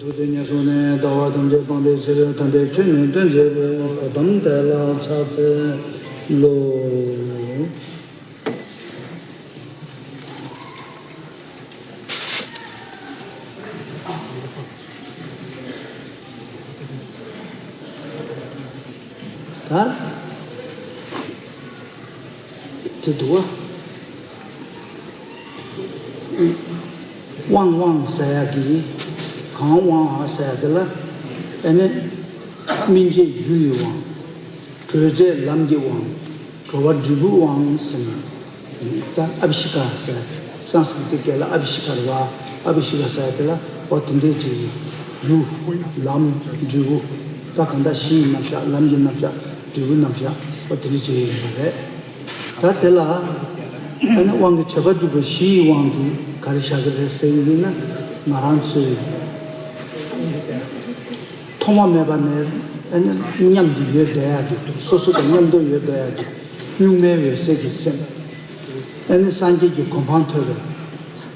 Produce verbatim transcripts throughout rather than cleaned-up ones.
ཐུགས་རྗེ་ཉེར་གསུམ་ནས། ཟླ་བ་ཐམས་ཅད་སྤངས་པའི་ཕྱིར། དམ་པའི་ཆོས་ནི་སྟོན་མཛད་པའི། ཟླ་དམ་དེ་ལ་ཕྱག་འཚལ་ལོ། ད་དེ་འདུག་བ། དབང་དབང་ཟེར་ཡག་གི། གང་དབང་ཟེར་ཡག་དེ་ལ། ཨ་ནི་སྨིན་བྱེད་རྒྱུ་ཡི་དབང་། གྲོལ་བྱེད་ལམ་གྱི་དབང་། གྲོལ་བ་འབྲས་བུའི་དབང་ཟེར་ནས། ད་ཨ་བྷི་ཤི་ཀ་ཟེར། སཾ་སྐྲྀ་ཏ་སྐད་ལ་ཨ་བྷི་ཤི་ཀ་རེད་བ། ཨ་བྷི་ཤི་ཀ་ཟེར་དེ་ལ་འོ་དེ་འདྲའི་ཅིག་རྒྱུ། ལམ། འབྲས་བུ། ད་གང་ལྟར་གཞི་ཡི་རྣམ་གཞག་ལམ་གྱི་རྣམ་གཞག་འབྲས་བུའི་རྣམ་གཞག་འོ་དེ་འདྲའི་ཅིག་ཡིན་པ་རེད། ད་དེ་ལ་ཨ་ནི་དབང་གི་བྱེད་པ་འཇུག་པའི་གཞི་ཡི་དབང་དེ་ག་རེ་བཞག་གི་རེད་ཟེར་གྱི་ཡིན་ན། ང་རང་ཚོས་ཐོག་མ་མེད་པ་ནས་ཨ་ནི་མཉམ་དུ་ཡོད་བསྡད་ཡག་གི། སོ་སོ་དང་མཉམ་དུ་ཡོད་བསྡད་ཡག་གི་གཉུག་མའི་འོད་གསལ་གྱི་སེམས། ཨ་ནི་སངས་རྒྱས་ཀྱི་གོ་འཕང་ཐོབ་པའི་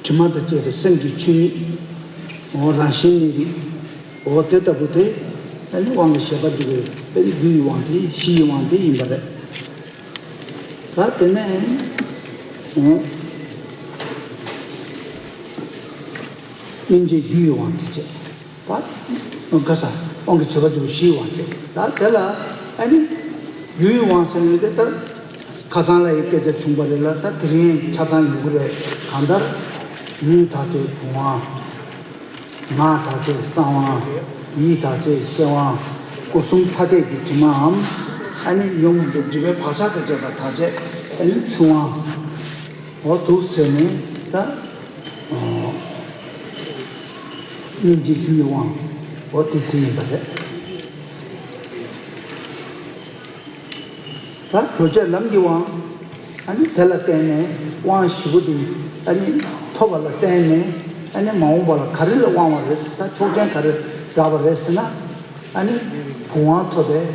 དྲི་མ་དང་བཅས་པའི་སེམས་ཀྱི་ཆོས་ཉིད། འོ་རང་བཞིན་གནས་རིགས། འོ་དེ་ལྟ་བུ་དེ་ཨ་ནི་དབང་གི་བྱེད་པ་འཇུག་པའི་ཨ་ནི་རྒྱུ་ཡི་དབང་དེ། གཞི་ཡི་དབང་དེ་ཡིན་པ་རེད། ད་དེ་ནས་འོ་སྨིན་བྱེད་རྒྱུ་ཡི་དབང་དེ་བྱས། ད་ག་ས་དབང་གི་བྱེད་པ་འཇུག་པའི་གཞི་ཡི་དབང་བྱས། ད་དེ་ལ་ཨ་ནི་རྒྱུ་ཡི་དབང་ཟེར་ནས་དེ་ལྟར་ཁ་སང་ལ་ཡི་སྐད་ཆ་བྱུང་བ་རེད་ལ། ད་དེ་རིང་ཆ་ཚང་ཡོང་གི་རེད། གང་ལྟར་ལུས་དག་བྱེད་བུམ་དབང་། ངག་དག་བྱེད་གསང་དབང་། ཡིད་དག་བྱེད་ཤེར་དབང་། སྐུ་གསུམ་ཐ་དད་ཀྱི་དྲི་མའམ། ཨ་ནི་ཉོན་མོངས་པའི་སྒྲིབ་པའི་བག་ཆགས་དང་བཅས་པ་དག་བྱེད་ཨ་ནི་ཚིག་དབང་། འོ་འདུག་ཟེར་ནས་ད། སྨིན་བྱེད་རྒྱུ་ཡི་དབང་། འོ་དེ་དེ་ཡིན་པ་རེད། ད་གྲོལ་བྱེད་ལམ་གྱི་དབང་། ཨ་ནི་དེ་ལ་བརྟེན་ནས་དབང་བཞི་པོ་དེ་ཨ་ནི་ཐོབ་པ་ལ་བརྟེན་ནས། ཨ་ནི་མ་འོངས་པ་ལ་ག་རེ་ལ་དབང་བ་རེད། ད་ཆོག་མཆན་ག་རེ་བསྒྲགས་པ་རེད་ཟེར་ན། ཨ་ནི་བུམ་དབང་ཐོབ་པས་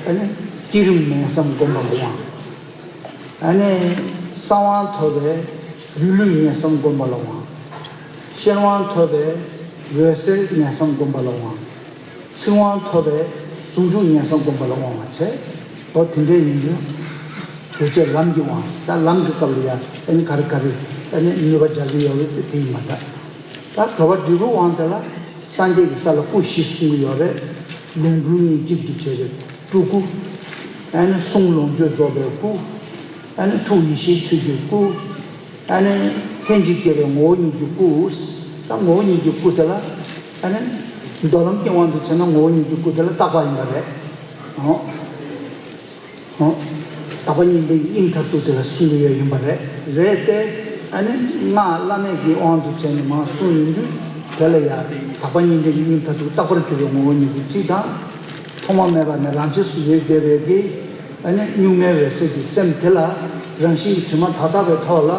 ཨ་ནི་བསྐྱེད་རིམ་ངན་སོང་སྒོམ་པ་ལ་དབང་། ཨ་ནི་གསང་དབང་ཐོབ་པས་རིགས་ལུས་ངན་སོང་སྒོམ་པ་ལ་དབང་། ཤེར་དབང་ཐོབ་པས་འོད་གསལ་ངན་སོང་སྒོམ་པ་ལ་དབང་། ཚིག་དབང་ཐོབ་པས་ཟུང་འཇུག་ངན་སོང་སྒོམ་པ་ལ་དབང་བ་བྱས། འོ་དེ་འདྲས་ཡིན་དུས་གྲོལ་བྱེད་ལམ་གྱི་དབང་། ད་ལམ་གྱི་སྐབས་ལ་ཡང་ཨ་ནི་ག་རེ་ག་རེ་ཨ་ནི་ནུས་པ་སྦྱར་གྱི་ཡོད་རེད། དེ་ཡིན་མ་ད། ད་གྲོལ་བ་འབྲས་བུའི་དབང་དེ་ལ་སངས་རྒྱས་ཀྱི་ས་ལ་སྐུ་བཞི་གསུང་གི་ཡོད་རེད། ལུང་དྲུག་ནི་གཅིག་ཏུ་བྱས་པའི་སྤྲུལ་སྐུ། ཨ་ནི་གསུང་ལོངས་སྤྱོད་རྫོགས་པའི་སྐུ། ཨ་ནི་ཐུགས་ཡེ་ཤེས་ཆོས་ཀྱི་སྐུ། ཨ་ནི་ལྷན་ཅིག་སྐྱེས་པའི་ངོ་བོ་ཉིད་ཀྱི་སྐུ། ད་ངོ་བོ་ཉིད་ཀྱི་སྐུ་དེ་ལ་ཨ་ནི་མདོ་ལམ་གྱི་དབང་དུ་བྱས་ན་ངོ་བོ་ཉིད་ཀྱི་སྐུ་དེ་ལ་བཏགས་པ་ཡིན་པ་རེད། འོ། འོ། དག་པ་གཉིས་ལྡན་གྱི་དབྱིངས་མཐར་ཐུག་དེ་ལ་གསུང་གི་ཡོད་ཡིན་པ་རེད། རེད་དེ། ཨ་ནི་སྔགས་བླ་མེད་ཀྱི་དབང་དུ་བྱས་ནས་མར་གསུངས་ཡོང་དུས། དེ་ལ་ཡང་དག་པ་གཉིས་ལྡན་གྱི་དབྱིངས་མཐར་ཐུག་རྟག་པར་གྱུར་པའི་ངོ་བོ་ཉིད་ཀྱི་གཅིག་དང་། ཐོག་མ་མེད་པ་ནས་རང་ཆས་སུ་ཡོད་བསྡད་པའི་གི། ཨ་ནི་གཉུག་མའི་འོད་གསལ་གྱི་སེམས་དེ་ལ། རང་བཞིན་གྱི་དྲི་མ་དག་དག་པའི་ཐོག་ལ།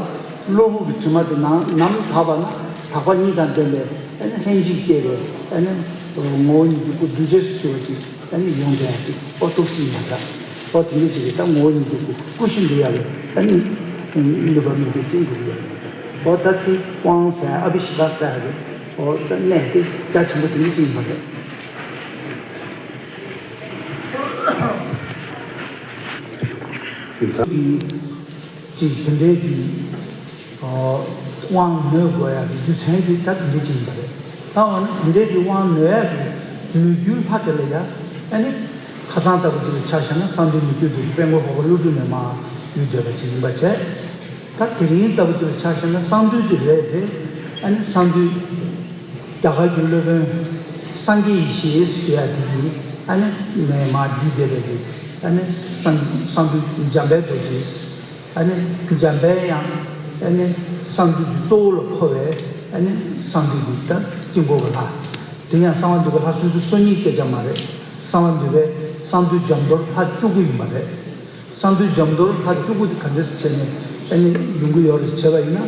གློ་བུར་གྱི་དྲི་མ་དེ་ནམ་ནམ་དག་པ་ན། དག་པ་གཉིས་དང་ལྡན་པའི་ཨ་ནི་ལྷན་ཅིག་སྐྱེས་པའི་ཨ་ནི་ངོ་བོ་ཉིད་ཀྱི་སྐུ་གདུལ་བྱའི་སུ་ཞིག་པ་ཅིག་ཨ་ནི་ཡོང་བསྡད་ཡ་ཅིག་འོ་འདུག་སེ་ཡིན་ན་འདྲ། འོ་དེ་འདྲ་ཅིག་གིས་ད་ངོ་བོ་ཉིད་ཀྱི་སྐུ་སྐུ་ཞིག་འདུལ་ཡ་ལ་ཨ་ནི་ནུས་པ་སྨིན་གྱི་ཅིག་འདུལ་ཡ་ལ། འོ་ད་དེ་དབང་ཟེར་ཨ་བྷི་ཤི་ཀ་ཟེར་ཡ་རེད། འོ་ད་གནས་དེ་རྒྱ་ཆེན་པོ་དེ་འདྲ་ཅིག་ཡིན་པ་རེད། ཅིག་དེ་འདྲའི་གི་དབང་ནོད་དགོས་ཡ་གི་རྒྱུ་མཚན་དེ་ད་དེ་འདྲའི་ཅིག་ཡིན་པ་རེད། ད་འོ་ན་དེ་འདྲའི་གི་དབང་ནོད་ཡ་གི་ནུས་རྒྱུའི་ལྷ་དེ་ལ་ཡ། ཨ་ནི་ཁ་སང་ལྟ་བུ་ཅིག་ལ་ཆ་བཞག་ན་གསང་འདུས་མི་བསྐྱོད་རྡོ་རྗེ་དཔལ་མགོན་འཕགས་པ་ཀླུ་སྒྲུབ་ནས་མར་ཡོད་བསྡད་པ་ཅིག་ཡིན་པ་བྱས། ད་དེ་རིང་ལྟ་བུ་ཅིག་ལ་ཆ་བཞག་ན་གསང་འདུས་དེ་རེད་དེ། ཨ་ནི་གསང་འདུས། རྒྱ་གར་གྱི་སློབ་དཔོན་སངས་རྒྱས་ཡེ་ཤེས་ཟེར་ཡ་དེ་གིས་ཨ་ནི་མེ་མར་བརྒྱུད་བསྡད་པའི་གི་ཨ་ནི་གསང་གསང་འདུས་འཇམ་དཔལ་རྡོ་རྗེ། ཨ་ནི་འཇམ་དཔལ་དབྱངས་ཨ་ནི་གསང་འདུས་ཀྱི་གཙོ་བོ་ལ་འཁོར་བའི་ཨ་ནི་གསང་འདུས་ཀྱི་ད་དཀྱིལ་འཁོར་གྱི་ལྷ། དེ་ཡང་གསང་བ་འདུས་པའི་ལྷ་སུམ་ཅུ་སོ་གཉིས་སྐད་ཆ་མ་རེད། གསང་བ་འདུས་པའི་གསང་འདུས་འཇམ་གཏོར་ལྷ་བཅུ་དགུ་ཡིན་པ་རེད། གསང་འདུས་འཇམ་གཏོར་ལྷ་བཅུ་དགུ་དེ་ག་འདྲས་སེ་བྱས་ནས་ཨ་ནི་ཡོང་གི་ཡོད་རེད་བྱས་པ་ཡིན་ན།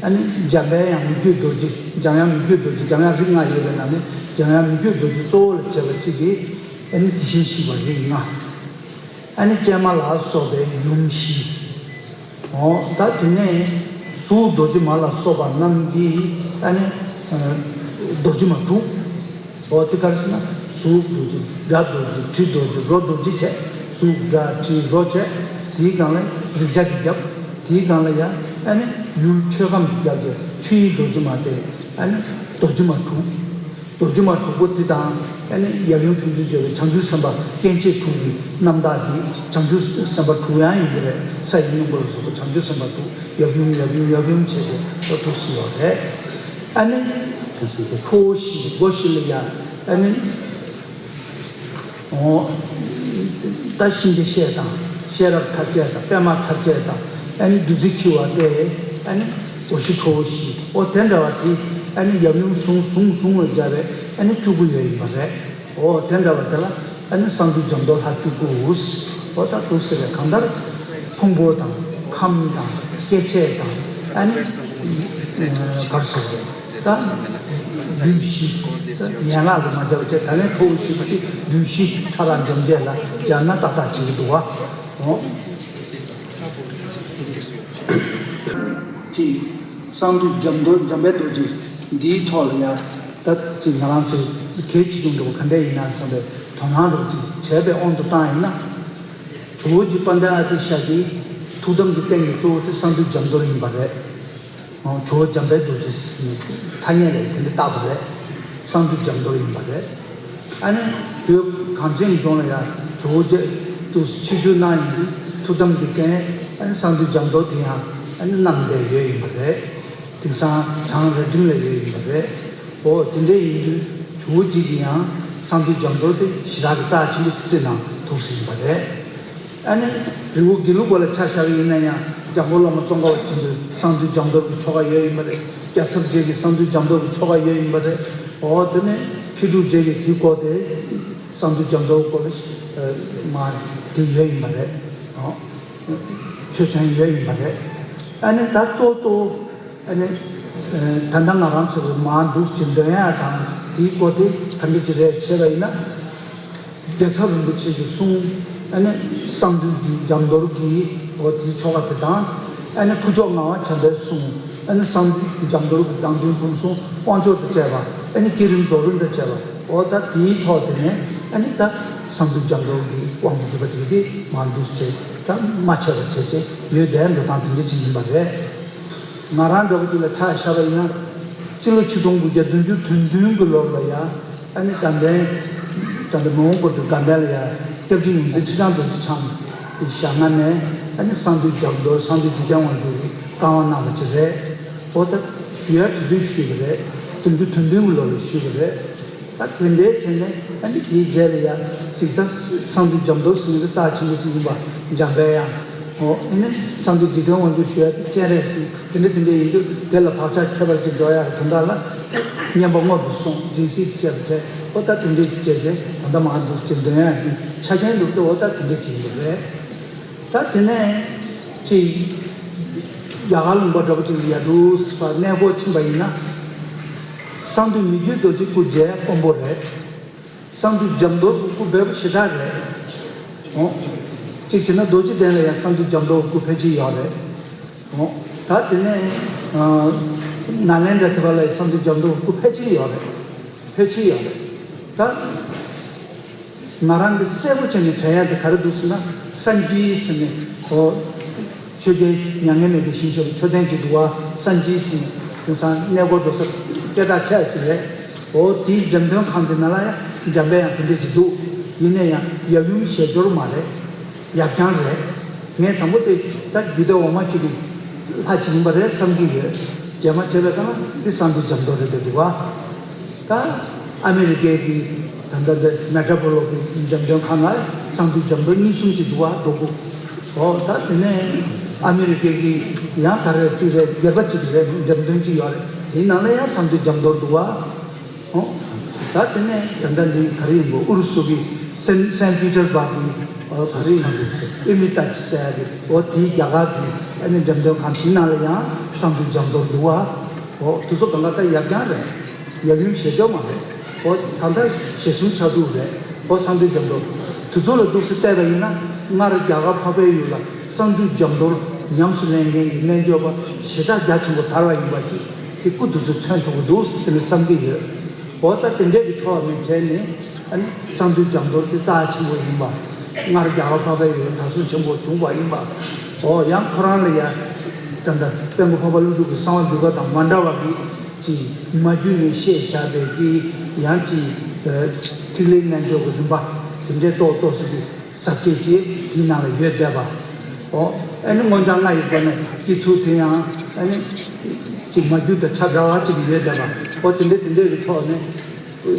ཨ་ནི་འཇམ་དཔལ་དབྱངས་མི་བསྐྱོད་རྡོ་རྗེ། འཇམ་དབྱངས་མི་བསྐྱོད་རྡོ་རྗེ། འཇམ་དབྱངས་རིགས་ལྔ་ཡོད་པའི་ནང་ནས་འཇམ་དབྱངས་མི་བསྐྱོད་རྡོ་རྗེ་གཙོ་བོ་ལ་བྱས་པ་གཅིག་གིས་ཨ་ནི་དེ་བཞིན་གཤེགས་པ་རིགས་ལྔ། ཨ་ནི་སྤྱན་མ་ལ་སོགས་པའི་ཡུམ་བཞི། འོ་ད་དེ་ནས་གཟུགས་རྡོ་རྗེ་མ་ལ་སོགས་པ་རྣམས་ཀྱིས་ཨ་ནི་རྡོ་རྗེ་མ་དྲུག་འོ་དེ་ག་རེ་ཟེར་ན་གཟུགས་རྡོ་རྗེ། སྒྲ་རྡོ་རྗེ། དྲི་རྡོ་རྗེ། རོ་རྡོ་རྗེ་བྱས། གཟུགས་སྒྲ་དྲི་རོ་བྱས། དེའི་སྒང་ལ་རེག་བྱ་དེ་བརྒྱབ། དེའི་སྒང་ལ་ཡང་ཨ་ནི་ཡུལ་ཆོས་ཁམས་དེ་བརྒྱབ་བྱས་ཆོས་དབྱིངས་རྡོ་རྗེ་མ་སྟེ་ཨ་ནི་རྡོ་རྗེ་མ་དྲུག་རྡོ་རྗེ་མ་དྲུག་པོ་དེ་དང་། ཨ་ནི་ཡབ་ཡུམ་ཕན་ཚུན་སྦྱོར་བའི་བྱང་ཆུབ་སེམས་དཔའ་སྐྱེ་མཆེད་དྲུག་གི་རྣམ་དག་དེ་བྱང་ཆུབ་སེམས་དཔའ་དྲུག་ཡང་ཡིན་གྱི་རེད། ས་ཡི་སྙིང་པོ་ལ་སོགས་པ་བྱང་ཆུབ་སེམས་དཔའ་དྲུག་ཡབ་ཡུམ་ཡབ་ཡུམ་ཡབ་ཡུམ་བྱས་ཏེ་ད་དུ་སུ་ཡོད་རེད། ཨ་ནི་ཁྲོ་བོ་བཞི། སྒོ་བཞི་ལ་ཡ་ཨ་ནི། འོ། ད་གཤིན་རྗེ་གཤེད་དང་། གཤེད་རབ་མཐར་བྱེད་དང་། པདྨ་མཐར་བྱེད་དང་། ཨ་ནི་བདུད་རྩི་འཁྱིལ་བ་སྟེ། ཨ་ནི་སྒོ་བཞི་ཁྲོ་བོ་བཞི། འོ་དེ་འདྲ་བ་དེ་ཨ་ནི་ཡབ་ཡུམ་ཟུང་ཟུང་ཟུང་ལ་སྦྱར་བའི་ཨ་ནི་བཅུ་དགུ་ཡོད་ཡིན་པ་རེད། འོ་དེ་འདྲ་བ་དེ་ལ་ཨ་ནི་གསང་འདུས་འཇམ་རྡོར་ལྷ་བཅུ་དགུ། འོ་ད་འདུག་ཟེར་བའི་གང་ལྟར་ཕུང་པོ་དང་ཁམས་དང་སྐྱེ་མཆེད་དང་ཨ་ནི་གར་སོགས་རེད། ད་བདུད་བཞི། ཡན་ལག་ལ་མ་སྦྱར་བ་བྱས། ད་ལན་ཁྲོ་བོ་བཞི་པོ་དེ་བདུད་བཞི་ཕྲ་རགས་འཇམ་རྒྱས་ལ་སྦྱར་ན་ཏག་ཏག་བྱེད་ཀྱི་འདུག་བ། འོ། ཅིག་གསང་འདུས་འཇམ་རྡོར་འཇམ་དཔལ་རྡོ་རྗེ་འདིའི་ཐོག་ལ་ཡང་ད་ཅིག་ང་རང་ཚོས་གལ་ཆེ་ཆུང་འདྲ་བོ་ག་འདྲ་ཡིན་ན་བསམ་པའི་དོ་སྣང་འདྲ་བོ་ཅིག་བྱས་པའི་དབང་དུ་བཏང་ཡིན་ན། ཇོ་བོ་རྗེ་དཔལ་ལྡན་ཨ་ཏི་ཤ་གི་ཐུགས་དམ་གྱི་རྟེན་གྱི་གཙོ་བོ་དེ་གསང་འདུས་འཇམ་རྡོར་ཡིན་པ་རེད། ཇོ་བོ་འཇམ་དཔལ་རྡོ་རྗེ་ཟེར་ནས་ཐ་སྙད་ལས་དེ་འདྲ་བཏགས་པ་རེད། གསང་འདུས་འཇམ་རྡོར་ཡིན་པ་རེད། ཨ་ནི་བོད་གངས་ཅན་ལྗོངས་ལ་ཡང་ཇོ་བོ་རྗེ་དུ་ཆིབས་བསྒྱུར་གནང་ཡིན་དུས་ཐུགས་དམ་གྱི་རྟེན་ཨ་ནི་གསང་འདུས་འཇམ་རྡོར་དེ་ཡང་ཨ་ནི་བསྣམས་བསྡད་ཡོད་ཡིན་པ་རེད། དེང་སང་བྱང་རྭ་སྒྲེང་ལ་ཡོད་ཡིན་པ་རེད། འོ་དེ་འདྲ་ཡིན་དུས་ཇོ་བོ་རྗེ་གིས་ཡང་གསང་འདུས་འཇམ་རྡོར་དེ་ཞེ་དྲག་གི་རྩ་ཆེན་པོ་བརྩིས་གནང་ཐུགས་སུ་ཡིན་པ་རེད། ཨ་ནི་རི་བོ་དགེ་ལུགས་པ་ལ་ཆ་བཞག་ཡིན་ན་ཡང་འཇམ་མགོན་བླ་མ་ཙོང་ཁ་པ་ཆེན་པོའི་གསང་འདུས་འཇམ་རྡོར་གྱི་ཆོ་ག་ཡོད་ཡིན་པ་རེད། རྒྱལ་ཚབ་རྗེ་གི་གསང་འདུས་འཇམ་རྡོར་གྱི་ཆོ་ག་ཡོད་ཡིན་པ་རེད། འོ་དེ་ནས་མཁས་གྲུབ་རྗེ་གི་དེའི་སྐོར་དེ་གསང་འདུས་འཇམ་རྡོར་སྐོར་ལ་མ་དེ་ཡོད་ཡིན་པ་རེད། འོ་ཆོས་ཚན་ཡོད་ཡིན་པ་རེད། ཨ་ནི་ད་གཙོ་གཙོ་ཨ་ནི་ད་ལྟ་ང་རང་ཚོ་གི་མ་འདུག་ཅིག་འདོན་ཡ་དང་དེའི་སྐོར་དེ་ག་འདྲ་ཅིག་རེད་བཤད་པ་ཡིན་ན། རྒྱལ་ཚབ་རིན་པོ་ཆེ་གི་གསུང་། ཨ་ནི་གསང་འདུས་ཀྱི་འཇམ་རྡོར་གྱི་འོ་དེའི་ཆོ་ག་དེ་དང་། ཨ་ནི་ཁུ་ལྕོག་ངག་དབང་བྱམས་པའི་གསུང་། ཨ་ནི་གསང་འདུས་འཇམ་རྡོར་གྱི་བདག་མདུན་ཕུན་སུམ་དབང་ཕྱུག་དང་བཅས་པ། ཨ་ནི་བསྐྱེད་རིམ་རྫོགས་རིམ་དང་བཅས་པ། འོ་ད་དེའི་ཐོག་དེ་ནས་ཨ་ནི་ད་གསང་འདུས་འཇམ་རྡོར་གྱི་དབང་གི་སྒྲུབ་པ་དེ་གི་མ་འདུག་ཅེས་ད་མ་ཆད་པ་བྱས་ཅེས་ཡོད་བསྡད་འགྲོ་སྟངས་དེ་འདྲ་ཅིག་ཡིན་པ་རེད། ང་རང་འདྲ་བོ་ཅིག་ལ་ཆ་བཞག་པ་ཡིན་ན། སྤྱི་ལོ་ཆིག་སྟོང་དགུ་བརྒྱ་བདུན་ཅུ་དོན་བདུན་གྱི་ལོ་ལ་ཡ། ཨ་ནི་དགའ་ལྡན། ད་ལྟ་མི་དབང་སྐུ་དྲིན་དགའ་ལྡན་ལ་ཡ། སྐྱབས་རྗེ་ཡོངས་འཛིན་ཁྲི་བྱང་རྡོ་རྗེ་འཆང་གི་ཞལ་སྔ་ནས་ཨ་ནི་གསང་འདུས་འཇམ་རྡོར་གསང་འདུས་འཇིག་རྟེན་དབང་ཕྱུག་གི་བཀའ་དབང་གནང་བ་ཅིག་རེད། འོ་ད་ཞུ་ཡ་དེ་དུས་ཞུས་པ་རེད། བདུན་ཅུ་དོན་བདུན་གྱི་ལོ་ལ་ཞུས་པ་རེད། ད་དེ་འདྲའི་བྱས་ནས་ཨ་ནི་དེའི་རྗེས་ལ་ཡ་ཅིག་ད་གསང་འདུས་འཇམ་རྡོར་ཟེར་མཁན་གྱི་རྩ་ཆེན་པོ་ཅིག་ཡིན་པ་འཇམ་དཔལ་དབྱངས། འོ་ཨ་ནི་གསང་འདུས་འཇིག་རྟེན་དབང་ཕྱུག་ཞུ་ཡ་དེ་སྤྱན་རས་གཟིགས་དེ་འདྲ་དེ་འདྲ་ཡིན་དུས་དེ་ལ་བག་ཆགས་ཁྱད་པར་ཅིག་འགྲོ་ཡ་གི་དོན་དག་ལ་བསྙེན་པ་སྔོན་དུ་སོང་སྦྱིན་སྲེག་བཅས་པ་བྱས། འོ་ད་དེ་འདྲའི་བྱས་ཏེ་ད་ལྟ་མ་འདུག་ཅིག་འདོན་ཡ་གི་ཆ་རྐྱེན་འདུག་སྟེ། འོ་ད་དེ་འདྲ་ཅིག་ཡིན་པ་རེད། ད་དེ་ནས་ཅིག་རྒྱ་གར་ལུང་པ་འདྲ་པོ་ཅིག་ལ་ཡ་འདུག་ཟེར་བ་གནས་སྐོར་ཕྱིན་པ་ཡིན་ན། གསང་འདུས་མི་བསྐྱོད་རྡོ་རྗེ་སྐུ་མཇལ་དཀོན་པོ་རེད། གསང་འདུས་འཇམ་རྡོར་གྱི་སྐུ་འབེལ་པོ་ཞེ་དྲག་རེད། འོ། གཅིག་བྱས་ན་རྡོ་རྗེ་གདན་ལ་ཡང་གསང་འདུས་འཇམ་རྡོར་གྱི་སྐུ་ཕལ་ཆེར་ཡོད་རེད། འོ། ད་དེ་ནས་ཨ་ནཱ་ལེནྡྲ་དེ་པ་ལ་ཡང་གསང་འདུས་འཇམ་རྡོར་གྱི་སྐུ་ཕལ་ཆེར་ཡོད་རེད། ཕལ་ཆེར་ཡོད་རེད། ད་ང་རང་གི་གསལ་པོ་བྱས་ནས་དྲན་ཡ་དེ་ག་རེ་འདུག་ཟེར་ན། སན་ཅི་ཟེར་ནས་འོ། ཆོས་རྒྱལ་མྱ་ངན་མེད་པའི་ཞིང་ཁམས་མཆོད་རྟེན་ཅིག་འདུག་བ། སན་ཅི་ཟེར་ནས་དེང་སང་གནས་སྐོར་འགྲོ་ས་སྐད་གྲགས་ཆེ་བ་ཅིག་རེད། འོ་དེའི་འགྲེམས་སྟོན་ཁང་དེ་ནང་ལ་ཡང་འཇམ་དཔལ་དབྱངས་དེ་འདྲ་ཅིག་འདུག་ཡིན་ན་ཡང་ཡབ་ཡུམ་ཞལ་སྦྱོར་མ་རེད། ཡབ་རྐྱང་རེད། ངས་དང་པོ་དེ་ད་རྒྱུད་སྡེ་འོག་མ་གཅིག་གི་ལྷ་ཅིག་ཡིན་པ་རེད་བསམ་གྱི་ཡོད། རྗེས་མ་བྱས་པའི་སྒང་ལ་འདི་གསང་འདུས་འཇམ་རྡོར་རེད་འདུག་བ། ད་ཨ་མི་རི་ཀའི་གི་ད་ལྟ་འདི་མེ་ཏྲོ་པོ་ལོ་གི་འགྲེམས་སྟོན་ཁང་ལ་གསང་འདུས་འཇམ་རྡོར་གཉིས་གསུམ་ཅིག་འདུག་བ། རྡོ་སྐུ། འོ་ད་དེ་ནས་ཨ་མི་རི་ཀའི་གི་ཡང་ག་རེ་ཅིག་རེད། སྒེར་པ་ཅིག་རེད། འགྲེམས་སྟོན་ཅིག་ཡོད་རེད། དེའི་ནང་ལ་ཡང་གསང་འདུས་འཇམ་རྡོར་འདུག་བ། འོ། ད་དེ་ནས་ད་ལྟ་འདི་ག་རེ་ཡིན་པོ་ཨུ་རུ་སུ་གི་སེན་སེན་པི་ཏར་སྦག་གི་འོ་ག་རེ་ཡིན་པོ་ཨེ་མི་ཊཱཇ་ཟེར་ཡ་གི་འོ་དེའི་རྒྱ་གར་གི་ཨ་ནི་འགྲེམས་སྟོན་ཁང་དེའི་ནང་ལ་ཡང་གསང་འདུས་འཇམ་རྡོར་འདུག་བ། འོ་དེ་ཚོ་གང་ག་ད་ཡབ་རྐྱང་རེད། ཡབ་ཡུམ་ཞལ་སྦྱོར་མ་རེད། འོ་ད་ལྟ་ཞལ་གསུང་ཕྱག་དྲུག་རེད། འོ་གསང་འདུས་འཇམ་རྡོར་དེ་ཚོ་ལ་འདུག་སེ་བལྟས་པ་ཡིན་ན་སྔར་རྒྱ་གར་འཕགས་པའི་ཡུལ་ལ་གསང་འདུས་འཇམ་རྡོར་ཉམས་སུ་ལེན་མཁན་གྱི་རྣལ་འབྱོར་པ་ཞེ་དྲག་རྒྱ་ཆེན་པོ་དར་བ་ཡིན་པ་ཅིག་གི་སྐུ་དེ་ཚོ་མཚོན་ཐུབ་ཀྱི་འདུག་ཟེར་དེ་ནས་བསམ་གྱི་ཡོད། འོ་ད་དེ་འདྲའི་གི་ཐོག་ནས་བྱས་ནས་ཨ་ནི་གསང་འདུས་རྒྱ་མཚོ་དེ་རྩ་ཆེན་པོ་ཡིན་པ། སྔར་རྒྱ་གར་འཕགས་པའི་ཡུལ་དར་སྲོལ་ཆེན་པོ་བྱུང་བ་ཡིན་པ། འོ་ཡང་ཁོ་རང་ལ་ཡ་ད་ལྟ་དཔལ་མགོན་འཕགས་པ་ཀླུ་སྒྲུབ་ཀྱི་གསང་བ་འདུས་པ་དང་མ་འདྲ་བ་གི་ཅིག་མ་རྒྱུད་ནས་བཤད་བཞག་པའི་གི་ཡང་ཅིག་ཐིག་ལེ་རྣལ་འབྱོར་གྱི་རིམ་པ་དེ་འདྲའི་ཏོག་ཏོག་ཙམ་གི་ཟབ་ཁྱད་ཅིག་དེའི་ནང་ལ་ཡོད་བསྡད་པ། འོ་ཨ་ནི་མངོན་བྱང་ལྔ་ཡི་སྒོ་ནས་སྤྱི་ཚུལ་དེ་ཡང་ཨ་ནི་ཅིག་མ་རྒྱུད་དང་ཆ་འདྲ་བ་ཅིག་ཡོད་བསྡད་པ། འོ་དེ་འདྲ་དེ་འདྲ་གི་ཐོག་ནས་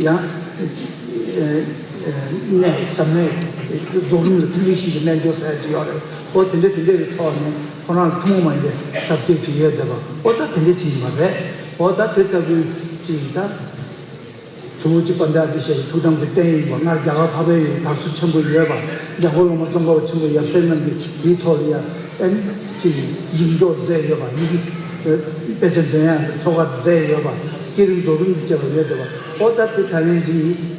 ཡང་གནས་ཟབ་གནས་རྫོགས་རིམ་ལ་ཐིག་ལེ་བཞི་གི་རྣལ་འབྱོར་ཟེར་ཡ་ཅིག་ཡོད་རེད། འོ་དེ་འདྲ་དེ་འདྲ་གི་ཐོག་ནས་ཁོ་རང་ལ་ཐུན་མོང་མ་ཡིན་པའི་ཟབ་ཁྱད་ཅིག་ཡོད་བསྡད་པ། འོ་ད་དེ་འདྲ་ཅིག་ཡིན་པ་རེད། འོ་ད་དེ་ལྟ་བུའི་ཅིག་ད། གཙོ་བོ་གཅིག་པ་འདི་ཨ་ཏི་ཤ་ཡི་ཐུགས་དམ་གྱི་རྟེན་ཡིན་པ། སྔར་རྒྱ་གར་འཕགས་པའི་ཡུལ་དར་སྲོལ་ཆེན་པོ་ཡོད་པ། འཇམ་མགོན་སློབ་མ་ཙོང་ཁ་པ་ཆེན་པོ་ཡབ་སྲས་རྣམས་ཀྱིས་དེའི་ཐོག་ལ་ཡང་ཨ་ནི་ཅིག་ཡིག་འཇོག་མཛད་ཡོད་པ། ཡི་གེ་དཔེ་ཆ་འདོན་ཡག་གི་ཆོ་ག་མཛད་ཡོད་པ། བསྐྱེད་རིམ་རྫོགས་རིམ་གྱི་བཅས་པ་ཡོད་བསྡད་པ། འོ་ད་དེ་ད་ལན་འདི་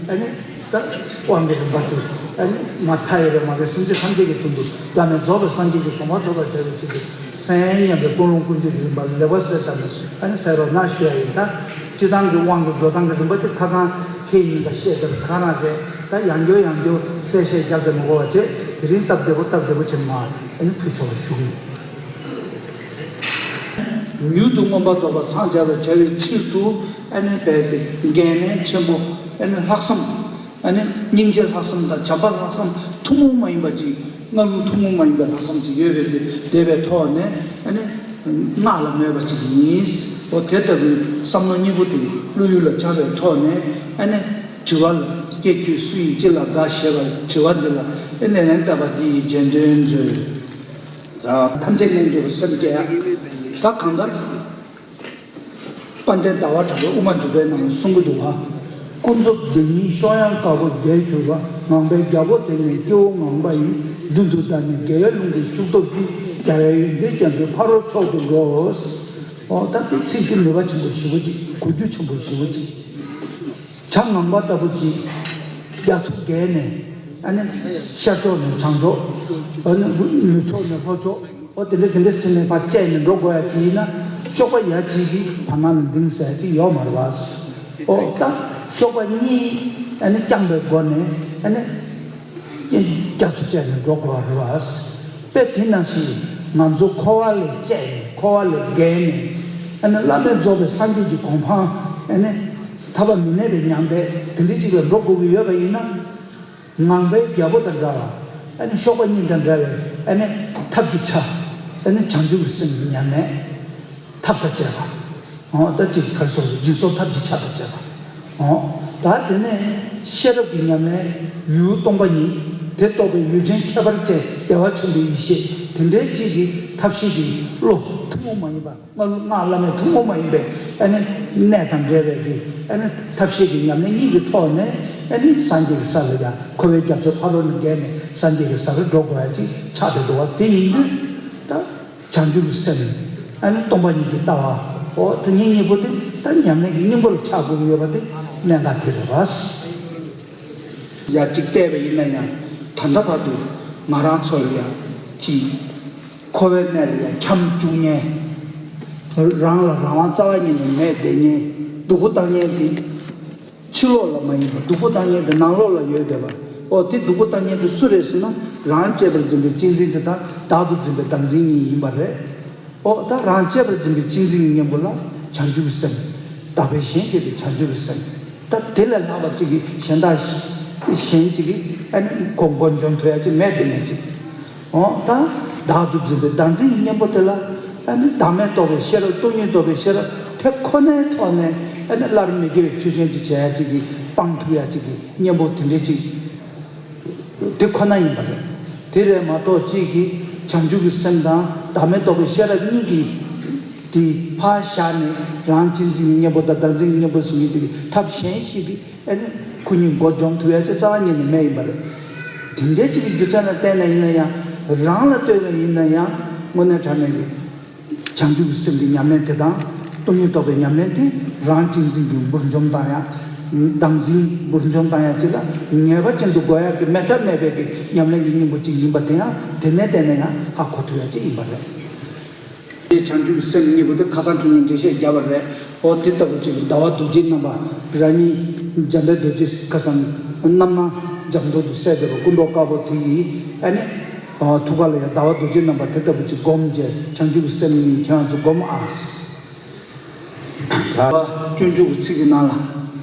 ཨ་ནི་ད་དབང་གི་རིམ་པ་དེ་ཨ་ནི་མ་མཐའ་ཡས་པའི་མ་རྒན་སེམས་ཅན་ཐམས་ཅད་ཀྱི་དོན་དུ་བླ་མེད་རྫོགས་པའི་སངས་རྒྱས་ཀྱི་གོ་འཕང་ཐོབ་པར་བྱ་བའི་ཆེད་དུ། གསན་སྙམ་པའི་ཀུན་སློང་ཀུན་སྤྱོད་ཀྱི་རིམ་པ་ལེགས་པར་གསལ་བཏབ་ནས་ཨ་ནི་གསན་རོགས་གནང་ཞུ་ཡ་ཡིན། ད་སྤྱི་བཏང་གི་དབང་གི་འགྲོ་སྟངས་ཀྱི་རིམ་པ་དེ་ཁ་སང་ཁྱེད་ཉིད་ཀ་བཤད་བསྡད་པ་ད་ག་རང་རེད། ད་ཡང་བསྐྱར་ཡང་བསྐྱར་གསལ་བཤད་རྒྱབ་དེ་མི་དགོས་པ་བྱས། དེ་རིང་སྟབས་བདེ་པོ་སྟབས་བདེ་པོ་བྱས་མ་ཨ་ནི་ཕུལ་ཆོག་པ་ཞུ་གི་ཡིན། མྱུར་དུ་མངོན་པར་རྫོགས་པར་འཚང་རྒྱ་བར་བྱ་བའི་ཕྱིར་དུ་ཨ་ནི་རྦད་དེ་འགན་ལེན་ཆེན་པོ་ཨ་ནི་ལྷག་བསམ། ཨ་ནི་སྙིང་རྗེ་ལྷག་བསམ་དང་བྱམས་པ་ལྷག་བསམ་ཐུན་མོང་མ་ཡིན་པ་ཅིག་སྔ་ལུགས་ཐུན་མོང་མ་ཡིན་པའི་ལྷག་བསམ་ཅིག་ཡོད་པའི་དེ་དེ་བའི་ཐོག་ནས་ཨ་ནི་སྔགས་ལ་མོས་པ་ཅིག་ཡིན། འོ་དེ་ལྟ་བུའི་བསམ་བློ་གཉིས་པོ་དེ་བློ་ཡུལ་ལ་འཆར་བའི་ཐོག་ནས་ཨ་ནི་དྲི་བ་ལ་ཀྱེ་ཁྱོད་སུ་ཡིན་ཅི་ལ་དགའ་ཞེས་པའི་དྲི་བ་འདི་ལ་ཨ་ནི་ལན་བཏབ་པ་འདི་ཡི་རྗེས་ཟློས་མཛོད། ཐམས་ཅད་རྣལ་འབྱོར་པའི་སེམས་བསྐྱེད། ད་གང་ལྟར། དཔལ་ལྡན་ཟླ་བ་གྲགས་པའི་དབུ་མ་འཇུག་པའི་ནང་ལ་གསུང་གི་འདུག་པ། ཀུན་རྫོབ་བདེན་གཉིས་གཤོག་ཡངས་དཀར་པོ་རྒྱས་གྱུར་པ། ངང་པའི་རྒྱལ་པོ་དེ་ནི་སྐྱེ་བོ་ངང་པ་ཡི། མདུན་དུ་བདར་ནས་དགེ་བའི་རླུང་གི་ཤུགས་སྟོབས་ཀྱིས། རྒྱལ་བའི་ཡོན་ཏན་རྒྱ་མཚོའི་ཕ་རོལ་མཆོག་ཏུ་འགྲོ། འོ་ད་དེ་ཚིག་དེ་ནུས་པ་ཆེན་པོ་ཞེ་པོ་ཅིག་གོ་རྒྱུ་ཆེན་པོ་ཞེ་པོ་ཅིག་བྱ་ངང་པ་ལྟ་བུ་ཅིག་རྒྱ་མཚོ་བརྒལ་ནས་ཨ་ནི་ཤར་ཕྱོགས་ནས་བྱང་ཕྱོགས། ཨ་ནི་ནུབ་ཕྱོགས་ནས་ལྷོ་ཕྱོགས། ཨོ་དེ་འདྲ་དེ་འདྲ་ཟེར་ནས་ཕར་བཅད་ནས་འགྲོ་དགོས་ཡ་ཅིག་ཡིན་ན་གཤོག་པ་ཡ་གཅིག་གིས་བར་སྣང་ལ་ལྡིང་ཟེར་ཡ་ཅིག་ཡོད་མ་རེད་པ། ཨོ་ད་གཤོག་པ་གཉིས་ཨ་ནི་རྐྱང་པའི་སྒོ་ནས་ཨ་ནི་རྒྱ་མཚོ་བཅད་ནས་འགྲོ་དགོས་པ་རེད་པ། དཔེ་དེ་ནང་བཞིན་ང་ཚོ་འཁོར་བ་ལས་བཅད་ནས་འཁོར་བ་ལས་བརྒལ་ནས་ཨ་ནི་བླ་མེད་རྫོགས་པའི་སངས་རྒྱས་ཀྱི་གོ་འཕང་ཨ་ནི་ཐར་པ་མི་གནས་པའི་མྱང་འདས་དེ་འདྲ་ཅིག་ལ་འགྲོ་དགོས་ཀྱི་ཡོད་པ་ཡིན་ན། ངང་པའི་རྒྱལ་པོ་དང་འདྲ་བ། ཨ་ནི་གཤོག་པ་གཉིས་དང་འདྲ་བའི་ཨ་ནི་ཐབས་ཀྱི་ཆ། ཨ་ནི་བྱང་ཆུབ་ཀྱི་སེམས་ཉམས་ལེན་ཐབས་དང་བཅས་པ། འོ་ད་ཅིག་གར་སོགས་སུ་སྦྱིན་སོགས་ཐབས་ཀྱི་ཆ་དང་བཅས་པ། འོ་ད་དེ་ནས་ཤེས་རབ་ཀྱི་ཉམས་ལེན་ཡུལ་སྟོང་པ་ཉིད་དེ་རྟོགས་པའི་ཡུལ་ཅན་ཁྱད་པར་ཅན་བདེ་བ་ཆེན་པོའི་ཡེ་ཤེས་དེ་འདྲའི་ཅིག་གི་ཐབས་ཤེས་ཀྱི་བློ་ཐུན་མོང་མ་ཡིན་པ། སྔགས་བླ་མེད་ཐུན་མོང་མ་ཡིན་པའི་ཨ་ནི་གནད་དང་འབྲེལ་བའི་གི་ཨ་ནི་ཐབས་ཤེས་ཀྱི་ཉམས་ལེན་གཉིས་ཀྱི་ཐོག་ནས་ཨ་ནི་སངས་རྒྱས་ཀྱི་ས་ལ་ཡང་འཁོར་བའི་རྒྱ་མཚོ་ཕ་རོལ་ནས་བརྒལ་ནས་སངས་རྒྱས་ཀྱི་སར་འགྲོ་དགོས་ཡ་ཅིག་ཆགས་བསྡད་འདུག་པ། དེ་ཡིན་དུས་ད་བྱང་ཆུབ་ཀྱི་སེམས་ཨ་ནི་སྟོང་པ་ཉིད་ཀྱི་ལྟ་བ་འོ་དེ་གཉིས་གཉིས་པོ་དེ་ད་ཉམས་ལེན་གྱི་སྙིང་པོ་ལ་ཆགས་དགོས་ཀྱི་ཡོད་པ་དེ་གནད་འགག་དེ་རེད་པ། ཡ་གཅིག་བལྟས་པ་ཡིན་ན་ཡང་ད་ལྟ་བར་དུ་ང་རང་ཚོ་ལ་ཡ་གཅིག་འཁོར་བའི་གནས་ལ་ཡང་འཁྱམས་བཅུག་མཁན། རང་ལ་རང་དབང་རྩ་བ་ཉིད་ནས་མེད་བསྡད་མཁན། སྡུག་པོ་བཏང་མཁན་དེ་ཕྱི་ལོགས་ལ་མ་ཡིན་པར་སྡུག་པོ་བཏང་མཁན་དེ་ནང་ལོགས་ལ་ཡོད་བསྡད་པ། ཨོ་དེ་སྡུག་པོ་བཏང་མཁན་དེ་སུ་རེད་ཟེར་ན། རང་གཅེས་པར་འཛིན་པའི་གཅེས་འཛིན་དེ་དང་བདག་ཏུ་འཛིན་པའི་བདག་འཛིན་གཉིས་ཡིན་པ་རེད། ཨོ་ད་རང་གཅེས་པར་འཛིན་པའི་གཅེས་འཛིན་གྱི་གཉེན་པོ་ལ་བྱང་ཆུབ་ཀྱི་སེམས། བདག་པས་གཞན་གཅེས་པའི་བྱང་ཆུབ་ཀྱི་སེམས། ད་དེ་ལས་ལྷག་པ་ཅིག་གིས་གཞན་དག་གཞན་ཅིག་གིས་ཨ་ནི་མགོ་མགོ་འཇོམས་ཐུབ་ཡ་ཅིག་མེད་དེ་ནས་ཅིག་ཨོ་ད་བདག་ཏུ་འཛིན་པའི་བདག་འཛིན་གྱི་གཉེན་པོ་དེ་ལ་ཨ་ནི་བདག་མེད་རྟོགས་པའི་ཤེས་རབ་སྟོང་ཉིད་རྟོགས་པའི་ཤེས་རབ་དེ་ཁོ་ནའི་ཐོག་ནས་ཨ་ནི་སླར་མི་སྐྱེ་བའི་ཆོས་ཅན་དུ་བྱེད་ཡ་ཅིག་གིས་སྤང་ཐུབ་ཡ་ཅིག་གི་གཉེན་པོ་དེ་འདྲའི་ཅིག་དེ་ཁོ་ན་ཡིན་པ་རེད། དེ་རེད་མ་གཏོགས་གཅིག་གིས་བྱང་ཆུབ་ཀྱི་སེམས་དང་བདག་མེད་རྟོགས་པའི་ཤེས་རབ་གཉིས་ཀྱི་དེ་ཕར་བཞག་ནས་རང་གཅེས་འཛིན་གྱི་གཉེན་པོ་དང་བདག་འཛིན་གྱི་གཉེན་པོ་ཟེར་མཁན་དེ་གི་ཐབས་གཞན་ཞིག་གིས་ཨ་ནི་ཁོ་གཉིས་མགོ་འཇོམས་ཐུབ་ཡ་ཅིག་རྩ་བ་ཉིད་ནས་མེད་ཡིན་པ་རེད། དེ་འདྲའི་ཅིག་གི་རྒྱུ་མཚན་ལ་བརྟེན་ནས་ཡིན་ན་ཡང་རང་ལ་ལྟོས་ནས་ཡིན་ན་ཡང་དངོས་གནས་དྲང་གནས་ཀྱི། བྱང་ཆུབ་ཀྱི་སེམས་ཀྱི་ཉམས་ལེན་དེ་དང་སྟོང་ཉིད་རྟོགས་པའི་ཉམས་ལེན་དེ་རང་གཅེས་འཛིན་གྱི་འབུར་འཇོམས་བཏང་ཡ། བདག་འཛིན་འབུར་འཇོམས་བཏང་ཡ་ཅིག་ལ་ངེས་པ་ཅན་དུ་དགོས་ཡ་གི་མེད་ཐབས་མེད་པའི་གི་ཉམས་ལེན་གྱི་སྙིང་པོ་ཅིག་ཡིན་པ་དེ་ཡང་དེ་ནས་བལྟས་ན་ཡང་ཧ་གོ་ཐུབ་ཡ་ཅིག་ཡིན་པ་རེད། དེ་བྱང་ཆུབ་ཀྱི་སེམས་གཉིས་པོ་དེ་ཁ་སང་ཁེ་ཉིན་འགྲེལ་བཤད་བརྒྱབ་པ་རེད། འོ་དེ་ལྟ་བུ་ཅིག་ཟླ་བ་རྡོ་རྗེ་རྣམ་པ་རང་ཉིད་འཇམ་དཔལ་རྡོ་རྗེ་ཁ་སང་རྣམ་སྣང་འཇམ་ཏོག་ཏུ་གསལ་བསྡད་པ་སྐུ་མདོག་དཀར་པོ་དེ་ཡིས་ཨ་ནི་ཐུགས་ཀ་ལ་ཡང་ཟླ་བ་རྡོ་རྗེ་རྣམ་པ་དེ་ལྟ་བུ་ཅིག་བསྒོམ་བྱས་བྱང་ཆུབ་ཀྱི་སེམས་ཉིད་ཁྱེད་རང་ཚོ་བསྒོམ་ཨ། ད་སྤྱོད་འཇུག་གི་ཚིག་གི་ནང་ལ།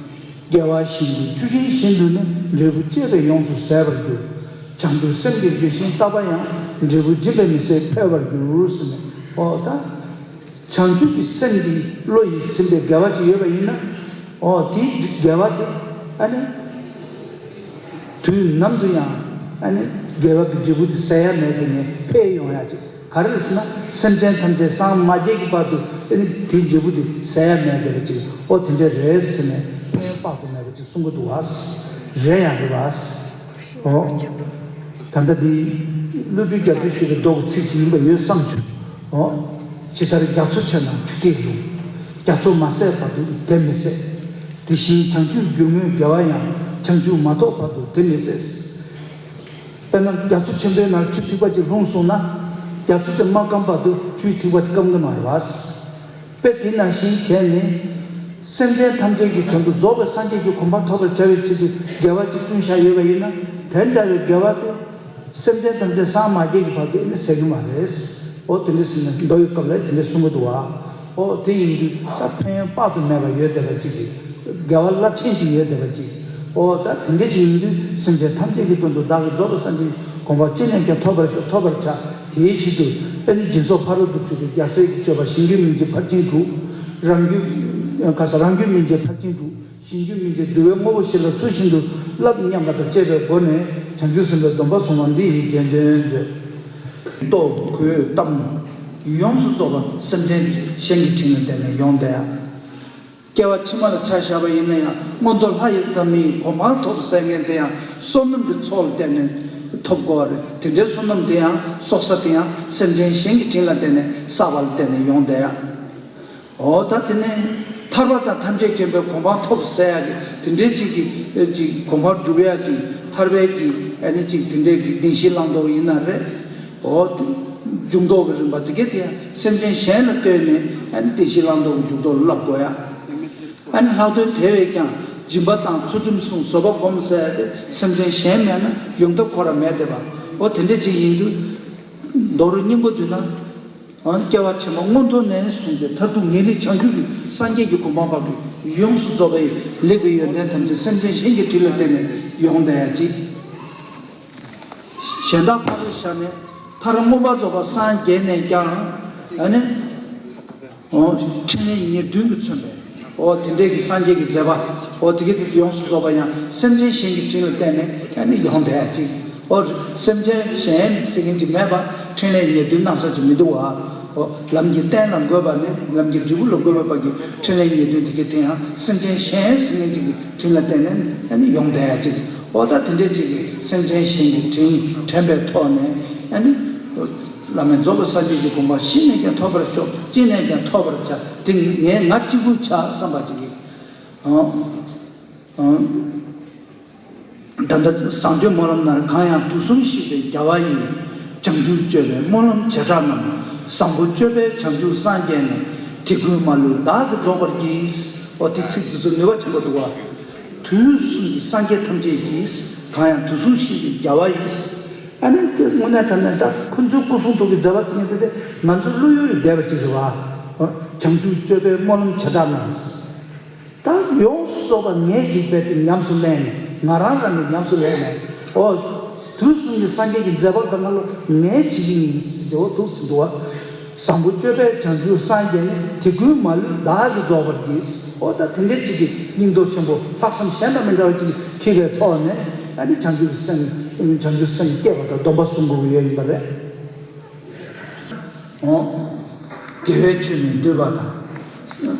དགེ་བ་བཞིན་དུ་ཆུ་ཤིང་བཞིན་དུ་ནི། འབྲས་བུ་བཅས་པས་ཡོངས་སུ་ཟད་པར་འགྱུར། བྱང་ཆུབ་སེམས་ཀྱི་ལྗོན་ཤིང་བཏབ་པ་ཡང་། འབྲས་བུ་འབྱིན་པས་མི་ཟད་འཕེལ་བར་འགྱུར་ཟེར་ནས། འོ་ད། བྱང་ཆུབ་ཀྱི་སེམས་ཀྱི་བློ་ཡིས་ཟིན་པའི་དགེ་བ་ཅིག་ཡོད་པ་ཡིན་ན། འོ་དེའི་དགེ་བ་དེ་ཨ་ནི། དུས་ནམ་དུ་ཡང་ཨ་ནི་དགེ་བ་གི་འབྲས་བུ་དེ་ཟད་ཡ་མེད་དེ་ནས་འཕེལ་ཡོང་ཡ་ཅིག་ག་རེ་རེད་ཟེར་ན། སེམས་ཅན་ཐམས་ཅད་སངས་མ་རྒྱས་ཀྱི་བར་དུ་ཨ་ནི་དེའི་འབྲས་བུ་དེ་ཟད་ཡ་མེད་དེ་རེད་ཅིག་འོ་དེ་འདྲ་རེད་ཟེར་ནས་ཕན་ཡོན་དཔག་ཏུ་མེད་པ་ཅིག་གསུང་གི་འདུག་བ། རེད་ཡང་རེད་བ། འོ། ད་ལྟ་འདི་ཀླུ་སྒྲུབ་རྒྱ་མཚོས་ཞུས་པའི་མདོ་གི་ཚིག་ཅིག་ཡིན་པ་ཡོད་བསམ་བྱུང་། འོ། ཇི་ལྟར་རྒྱ་མཚོ་ཆེ་ན་ཆུ་ཐིགས་ལྷུང་། རྒྱ་མཚོ་མ་ཟད་བར་དུ་དེ་མི་ཟད། དེ་བཞིན་བྱང་ཆུབ་རྒྱུ་དངོས་དགེ་བ་ཡང་། བྱང་ཆུབ་མ་ཐོབ་བར་དུ་དེ་མི་ཟད། དཔེར་ན་རྒྱ་མཚོ་ཆེན་པོའི་ནང་ཆུ་ཐིགས་པ་ཅིག་ལྷུང་སོང་ན། རྒྱ་མཚོ་དེ་མ་སྐམ་བར་དུ་ཆུའི་ཐིགས་པ་དེ་སྐམ་གི་མ་རེད་བ། དཔེ་དེ་ནང་བཞིན་བྱས་ནས། སེམས་ཅན་ཐམས་ཅད་ཀྱི་དོན་དུ་རྫོགས་པའི་སངས་རྒྱས་ཀྱི་གོ་འཕང་ཐོབ་པར་བྱ་བའི་ཆེད་དུ་དགེ་བ་ཅིག་བསྐྲུན་བཞག་ཡོད་པ་ཡིན་ན། དེ་འདྲ་བའི་དགེ་བ་དེ་སེམས་ཅན་ཐམས་ཅད་སངས་མ་རྒྱས་ཀྱི་བར་དུ་ཨེ་ནི་ཟད་ཀྱི་མ་རེད། འོ་དེ་འདྲ་ཟེར་ནས་མདོ་ཡི་སྐབས་ལ་དེ་འདྲ་གསུང་གི་འདུག་བ། འོ་དེ་ཡིན་དུས་ད་ཕན་ཡོན་དཔག་ཏུ་མེད་པ་ཡོད་བསྡད་པ་ཅིག་གིས། དགེ་བ་རླབས་ཆེན་ཅིག་ཡོད་བསྡད་པ་ཅིག་འོ་ད་དེ་འདྲ་ཅིག་ཡིན་དུས་སེམས་ཅན་ཐམས་ཅད་ཀྱི་དོན་དུ་བདག་གིས་རྫོགས་པའི་སངས་རྒྱས་ཀྱི་གོ་འཕང་ཅི་ནས་ཀྱང་ཐོབ་པར་ཤོག་ཐོབ་པར་བྱ། དེའི་ཕྱིར་དུ་ཨ་ནི་སྦྱིན་སོགས་ཕ་རོལ་ཏུ་ཕྱིན་པའི་རྒྱལ་སྲས་ཀྱི་སྤྱོད་པ་གཞན་རྒྱུད་སྨིན་བྱེད་ཕར་ཕྱིན་དྲུག་རང་རྒྱུད་ཁ་ས་རང་རྒྱུད་སྨིན་བྱེད་ཕར་ཕྱིན་དྲུག་གཞན་རྒྱུད་སྨིན་བྱེད་བསྡུ་བའི་དངོས་པོ་བཞི་ལ་ཚུལ་བཞིན་དུ་བསླབ་སྙམ་པ་དང་བཅས་པའི་སྒོ་ནས་བྱང་ཆུབ་སེམས་དཔའི་སྡོམ་པ་བཟུང་བ་འདི་ཡི་རྗེས་ཟློས་མཛོད། ལྟོ་གོས་གཏམ། ཡོངས་སུ་རྫོགས་པ་སེམས་ཅན་གཞན་གྱི་དྲིན་ལ་བརྟེན་ནས་ཡོང་བསྡད་ཡ། སྐྱེ་བ་ཕྱི་མ་ལ་ཆ་བཞག་པ་ཡིན་ན་ཡང་མངོན་མཐོ་ལྷ་ཡི་དང་མིའི་གོ་འཕང་ཐོབ་ཟེར་མཁན་དེ་ཡང་བསོད་ནམས་ཀྱི་ཚོགས་ལ་བརྟེན་ནས་ཐོབ་དགོས་པ་རེད། དེ་འདྲའི་བསོད་ནམས་དེ་ཡང་གསོག་ས་དེ་ཡང་སེམས་ཅན་གཞན་གྱི་དྲིན་ལ་བརྟེན་ནས་བསགས་པ་ལ་བརྟེན་ནས་ཡོང་བསྡད་ཡ། འོ་ད་དེ་ནས་ཐར་པ་དང་ཐམས་ཅད་མཁྱེན་པའི་གོ་འཕང་ཐོབ་ཟེར་ཡ་གི་དེ་འདྲའི་ཅིག་གི་ཅིག་གོ་འཕང་སྒྲུབ་ཡ་གི་ཐར་པའི་གི་ཨ་ནི་ཅིག་དེ་འདྲའི་གི་བདེན་བཞི་བླང་དོར་ཡིན་ན་རེད། འོ་དེ་འཇུག་ལྡོག་གི་རིམ་པ་དེ་གས་དེ་ཡང་སེམས་ཅན་གཞན་ལ་ལྟོས་ནས་ཨ་ནི་བདེན་བཞི་བླང་དོར་གི་འཇུག་ལྡོག་བསླབ་དགོས་ཡ། ཨ་ནི་ལྷག་དོན་དེ་བས་ཀྱང་སྦྱིན་པ་དང་ཚུལ་ཁྲིམས་སྲུང་བཟོད་པ་སྒོམ་ཟེར་ཡ་དེ་སེམས་ཅན་གཞན་མེད་ན་ཡོང་ཐབས་ཁོ་རང་མེད་བསྡད་པ། འོ་དེ་འདྲ་ཅིག་ཡིན་དུས་མདོ་རུ་སྙིང་པོ་བསྡུས་ན། སྐྱེ་བ་ཕྱི་མ་མངོན་མཐོ་ནས་བཟུང་སྟེ་མཐར་ཐུག་ངེས་ལེགས་བྱང་ཆུབ་ཀྱི་སངས་རྒྱས་ཀྱི་གོ་འཕང་བར་དུ་ཡོངས་སུ་རྫོགས་པའི་ལེགས་པའི་ཡོན་ཏན་ཐམས་ཅད་སེམས་ཅན་གཞན་གྱི་དྲིན་ལ་བརྟེན་ནས་ཡོང་བསྡད་ཡ་ཅིག་གཞན་དག་ཕ་རོལ་བཞག་ནས་མཐར་མངོན་པར་རྫོགས་པར་སངས་རྒྱས་ནས་ཀྱང་ཨ་ནི། འོ། ཕྲིན་ལས་ཉེར་བདུན་གྱིས་མཚོན་པའི། འོ་དེ་འདྲའི་གི་སངས་རྒྱས་ཀྱི་མཛད་པ། འོ་དེ་གའི་དེ་ཡོངས་སུ་རྫོགས་པ་ཡང་སེམས་ཅན་གཞན་གྱི་དྲིན་ལ་བརྟེན་ནས་ཨ་ནི་ཡོང་བསྡད་ཡ་ཅིག་འོ་སེམས་ཅན་གཞན་ཟེར་མཁན་ཅིག་མེད་པ་ཕྲིན་ལས་ཉེར་བདུན་གནང་ས་ཅིག་མི་འདུག་བ། འོ་ལམ་གྱི་རྟེན་ལ་འགོད་པ་ནས་ལམ་གྱི་འབྲས་བུ་ལ་འགོད་པའི་བར་གྱི་ཕྲིན་ལས་ཉེར་བདུན་དེ་གའི་དེ་ཡང་སེམས་ཅན་གཞན་ཟེར་མཁན་ཅིག་གི་དྲིན་ལ་བརྟེན་ནས་ཨ་ནི་ཡོང་བསྡད་ཡ་ཅིག་འོ་ད་དེ་འདྲའི་ཅིག་གི་སེམས་ཅན་གཞན་གྱི་དྲིན་དྲན་པའི་ཐོག་ནས་ཨ་ནི། བླ་མེད་རྫོགས་པའི་སངས་རྒྱས་ཀྱི་གོ་འཕང་ཤི་ནས་ཀྱང་ཐོབ་པར་ཤོག་ཅི་ནས་ཀྱང་ཐོབ་པར་བྱ། དེ་ངས་ང་གཅིག་པུ་བྱ་བསམ་པ་ཅིག་གིས། ཨང་། ཨང་། ད་ལྟ་བཟང་སྤྱོད་སྨོན་ལམ་ནར་གང་ཡང་དུས་གསུམ་གཤེགས་པའི་རྒྱལ་བ་ཡི། བྱང་ཆུབ་སྤྱོད་པའི་སྨོན་ལམ་བྱེ་བྲག་རྣམས། བཟང་པོ་སྤྱོད་པས་བྱང་ཆུབ་སངས་རྒྱས་ནས། དེ་ཀུན་མ་ལུས་བདག་གིས་རྫོགས་པར་བགྱི། འོ་དེ་ཚིག་དེ་ཚོ་ནུས་པ་ཆེན་པོ་འདུག་བ། དུས་གསུམ་གྱི་སངས་རྒྱས་ཐམས་ཅད་ཀྱིས། གང་ཡང་དུས་གསུམ་གཤེགས་པའི་རྒྱལ་བ་ཡིས། ཨ་ནི་དེ་དངོས་གནས་དྲང་གནས་ད་ཁོ་ཚོའི་སྐུ་གསུང་ཐུགས་ཀྱི་མཛད་པ་ཚིག་ངན་དེ་དེ་ང་ཚོ་བློ་ཡུལ་ལས་འདས་པ་ཅིག་རེད་བ། བྱང་ཆུབ་སྤྱོད་པའི་སྨོན་ལམ་བྱེ་བྲག་རྣམས། ད་ཡོངས་སུ་རྫོགས་པ་ངས་ཀྱིས་རྦད་དེ་ཉམས་སུ་ལེན་ནས་ང་རང་རང་གིས་ཉམས་སུ་ལེན་ནས་ཨོ། དུས་གསུམ་གྱི་སངས་རྒྱས་ཀྱི་མཛད་པ་གང་ག་ལོ་ངས་བྱེད་ཀྱི་ཡིན་ཟེར་ཏེ་འོ་འདུག་ཟེར་འདུག་བ། བཟང་པོ་སྤྱོད་པས་བྱང་ཆུབ་སངས་རྒྱས་ནས། དེ་ཀུན་མ་ལུས་བདག་གིས་རྫོགས་པར་བགྱི། ཨོ་ད་དེ་འདྲའི་ཅིག་གི་སྙིང་སྟོབས་ཆེན་པོ་ལྷག་བསམ་གཞན་དང་མི་འདྲ་བ་ཅིག་འཁྱེར་བའི་ཐོག་ནས་ཨ་ནི་བྱང་ཆུབ་ཀྱི་སེམས་བྱང་ཆུབ་སེམས་བསྐྱེད་པ་དང་སྡོམ་པ་བཟུང་དགོས་ཀྱི་ཡོད་ཡིན་པ་རེད། འོ། དགེ་བའི་ཆོས་ནི་འདུས་པ་དང་།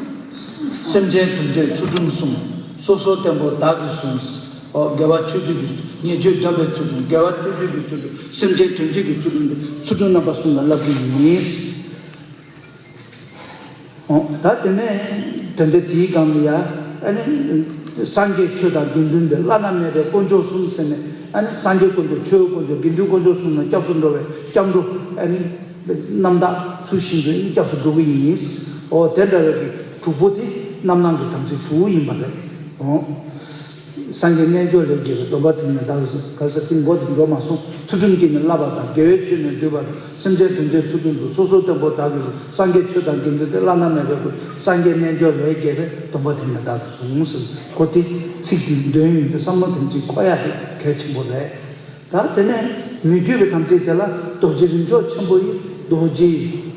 སེམས་ཅན་དོན་བྱེད་ཚུལ་ཁྲིམས་སྲུང་། སོ་སོ་བརྟན་པོ་བདག་གིས་བཟུང་། འོ་དགེ་བ་ཆོས་སྡུད་ཀྱི་ཉེས་སྤྱོད་སྡོམ་པའི་ཚུལ་ཁྲིམས། དགེ་བ་ཆོས་སྡུད་ཀྱི་ཚུལ་ཁྲིམས། སེམས་ཅན་དོན་བྱེད་ཀྱི་ཚུལ་ཁྲིམས་ཏེ་ཚུལ་ཁྲིམས་རྣམ་པ་གསུམ་ལ་བསླབ་ཀྱི་ཡིན། འོ་ད་དེ་ནས་དོན་དེ་དེའི་སྒང་ལ་ཡ་ཨ་ནི་སངས་རྒྱས་ཆོས་དང་དགེ་འདུན་པའི་བླ་ན་མེད་པའི་དཀོན་མཆོག་གསུམ་ཟེར་ནས་ཨ་ནི་སངས་རྒྱས་དཀོན་མཆོག་ཆོས་དཀོན་མཆོག་དགེ་འདུན་དཀོན་མཆོག་གསུམ་ལ་སྐྱབས་སུ་འགྲོ་བའི་སྐྱབས་འགྲོ་ཨ་ནི་རྣམ་དག་ཚུལ་བཞིན་དུ་ཨ་ནི་སྐྱབས་སུ་འགྲོ་གི་ཡིན། འོ་དེ་འདྲ་བའི་གི་དྲུག་པོ་དེ། རྣམ་སྣང་གི་དམ་ཚིག་དྲུག་ཡིན་པ་རེད། འོ། སངས་རྒྱས་རྣལ་འབྱོར་ལས་བརྒྱུད་པའི་སྡོམ་པ་དེ་ནི་བདག་གིས་ག་རེ་ཟེར་དེ་མགོ་དེ་འགྲོ་མ་སོང་། ཚུལ་ཁྲིམས་ཀྱིས་ནི་བསླབ་པ་དང་། དགེ་བའི་ཆོས་ནི་བསྡུས་པ་དང་། སེམས་ཅན་དོན་བྱེད་ཚུལ་ཁྲིམས་སུ། སོ་སོའི་བརྟན་པོ་བདག་གིས་སྲུང་། སངས་རྒྱས་ཆོས་དང་དགེ་འདུན་ཏེ། བླ་ན་མེད་པའི་སྐུ། སངས་རྒྱས་རྣལ་འབྱོར་ལས་བརྒྱུད་པའི་སྡོམ་པ་དེ་ནི་བདག་གིས་སྲུང་ཟེར། གོ་དེ་ཚིག་དེའི་དོན་ཡིན་པས་བསམ་བློ་དེ་ཅིག་འཁོར་ཡ་དེ་གལ་ཆེན་པོ་རེད། ད་དེ་ནས་མི་བསྐྱོད་པའི་དམ་ཚིག་དེ་ལ་རྡོ་རྗེ་རིམ་མཆོག་ཆེན་པོ་ཡི། རྡོ་རྗེ་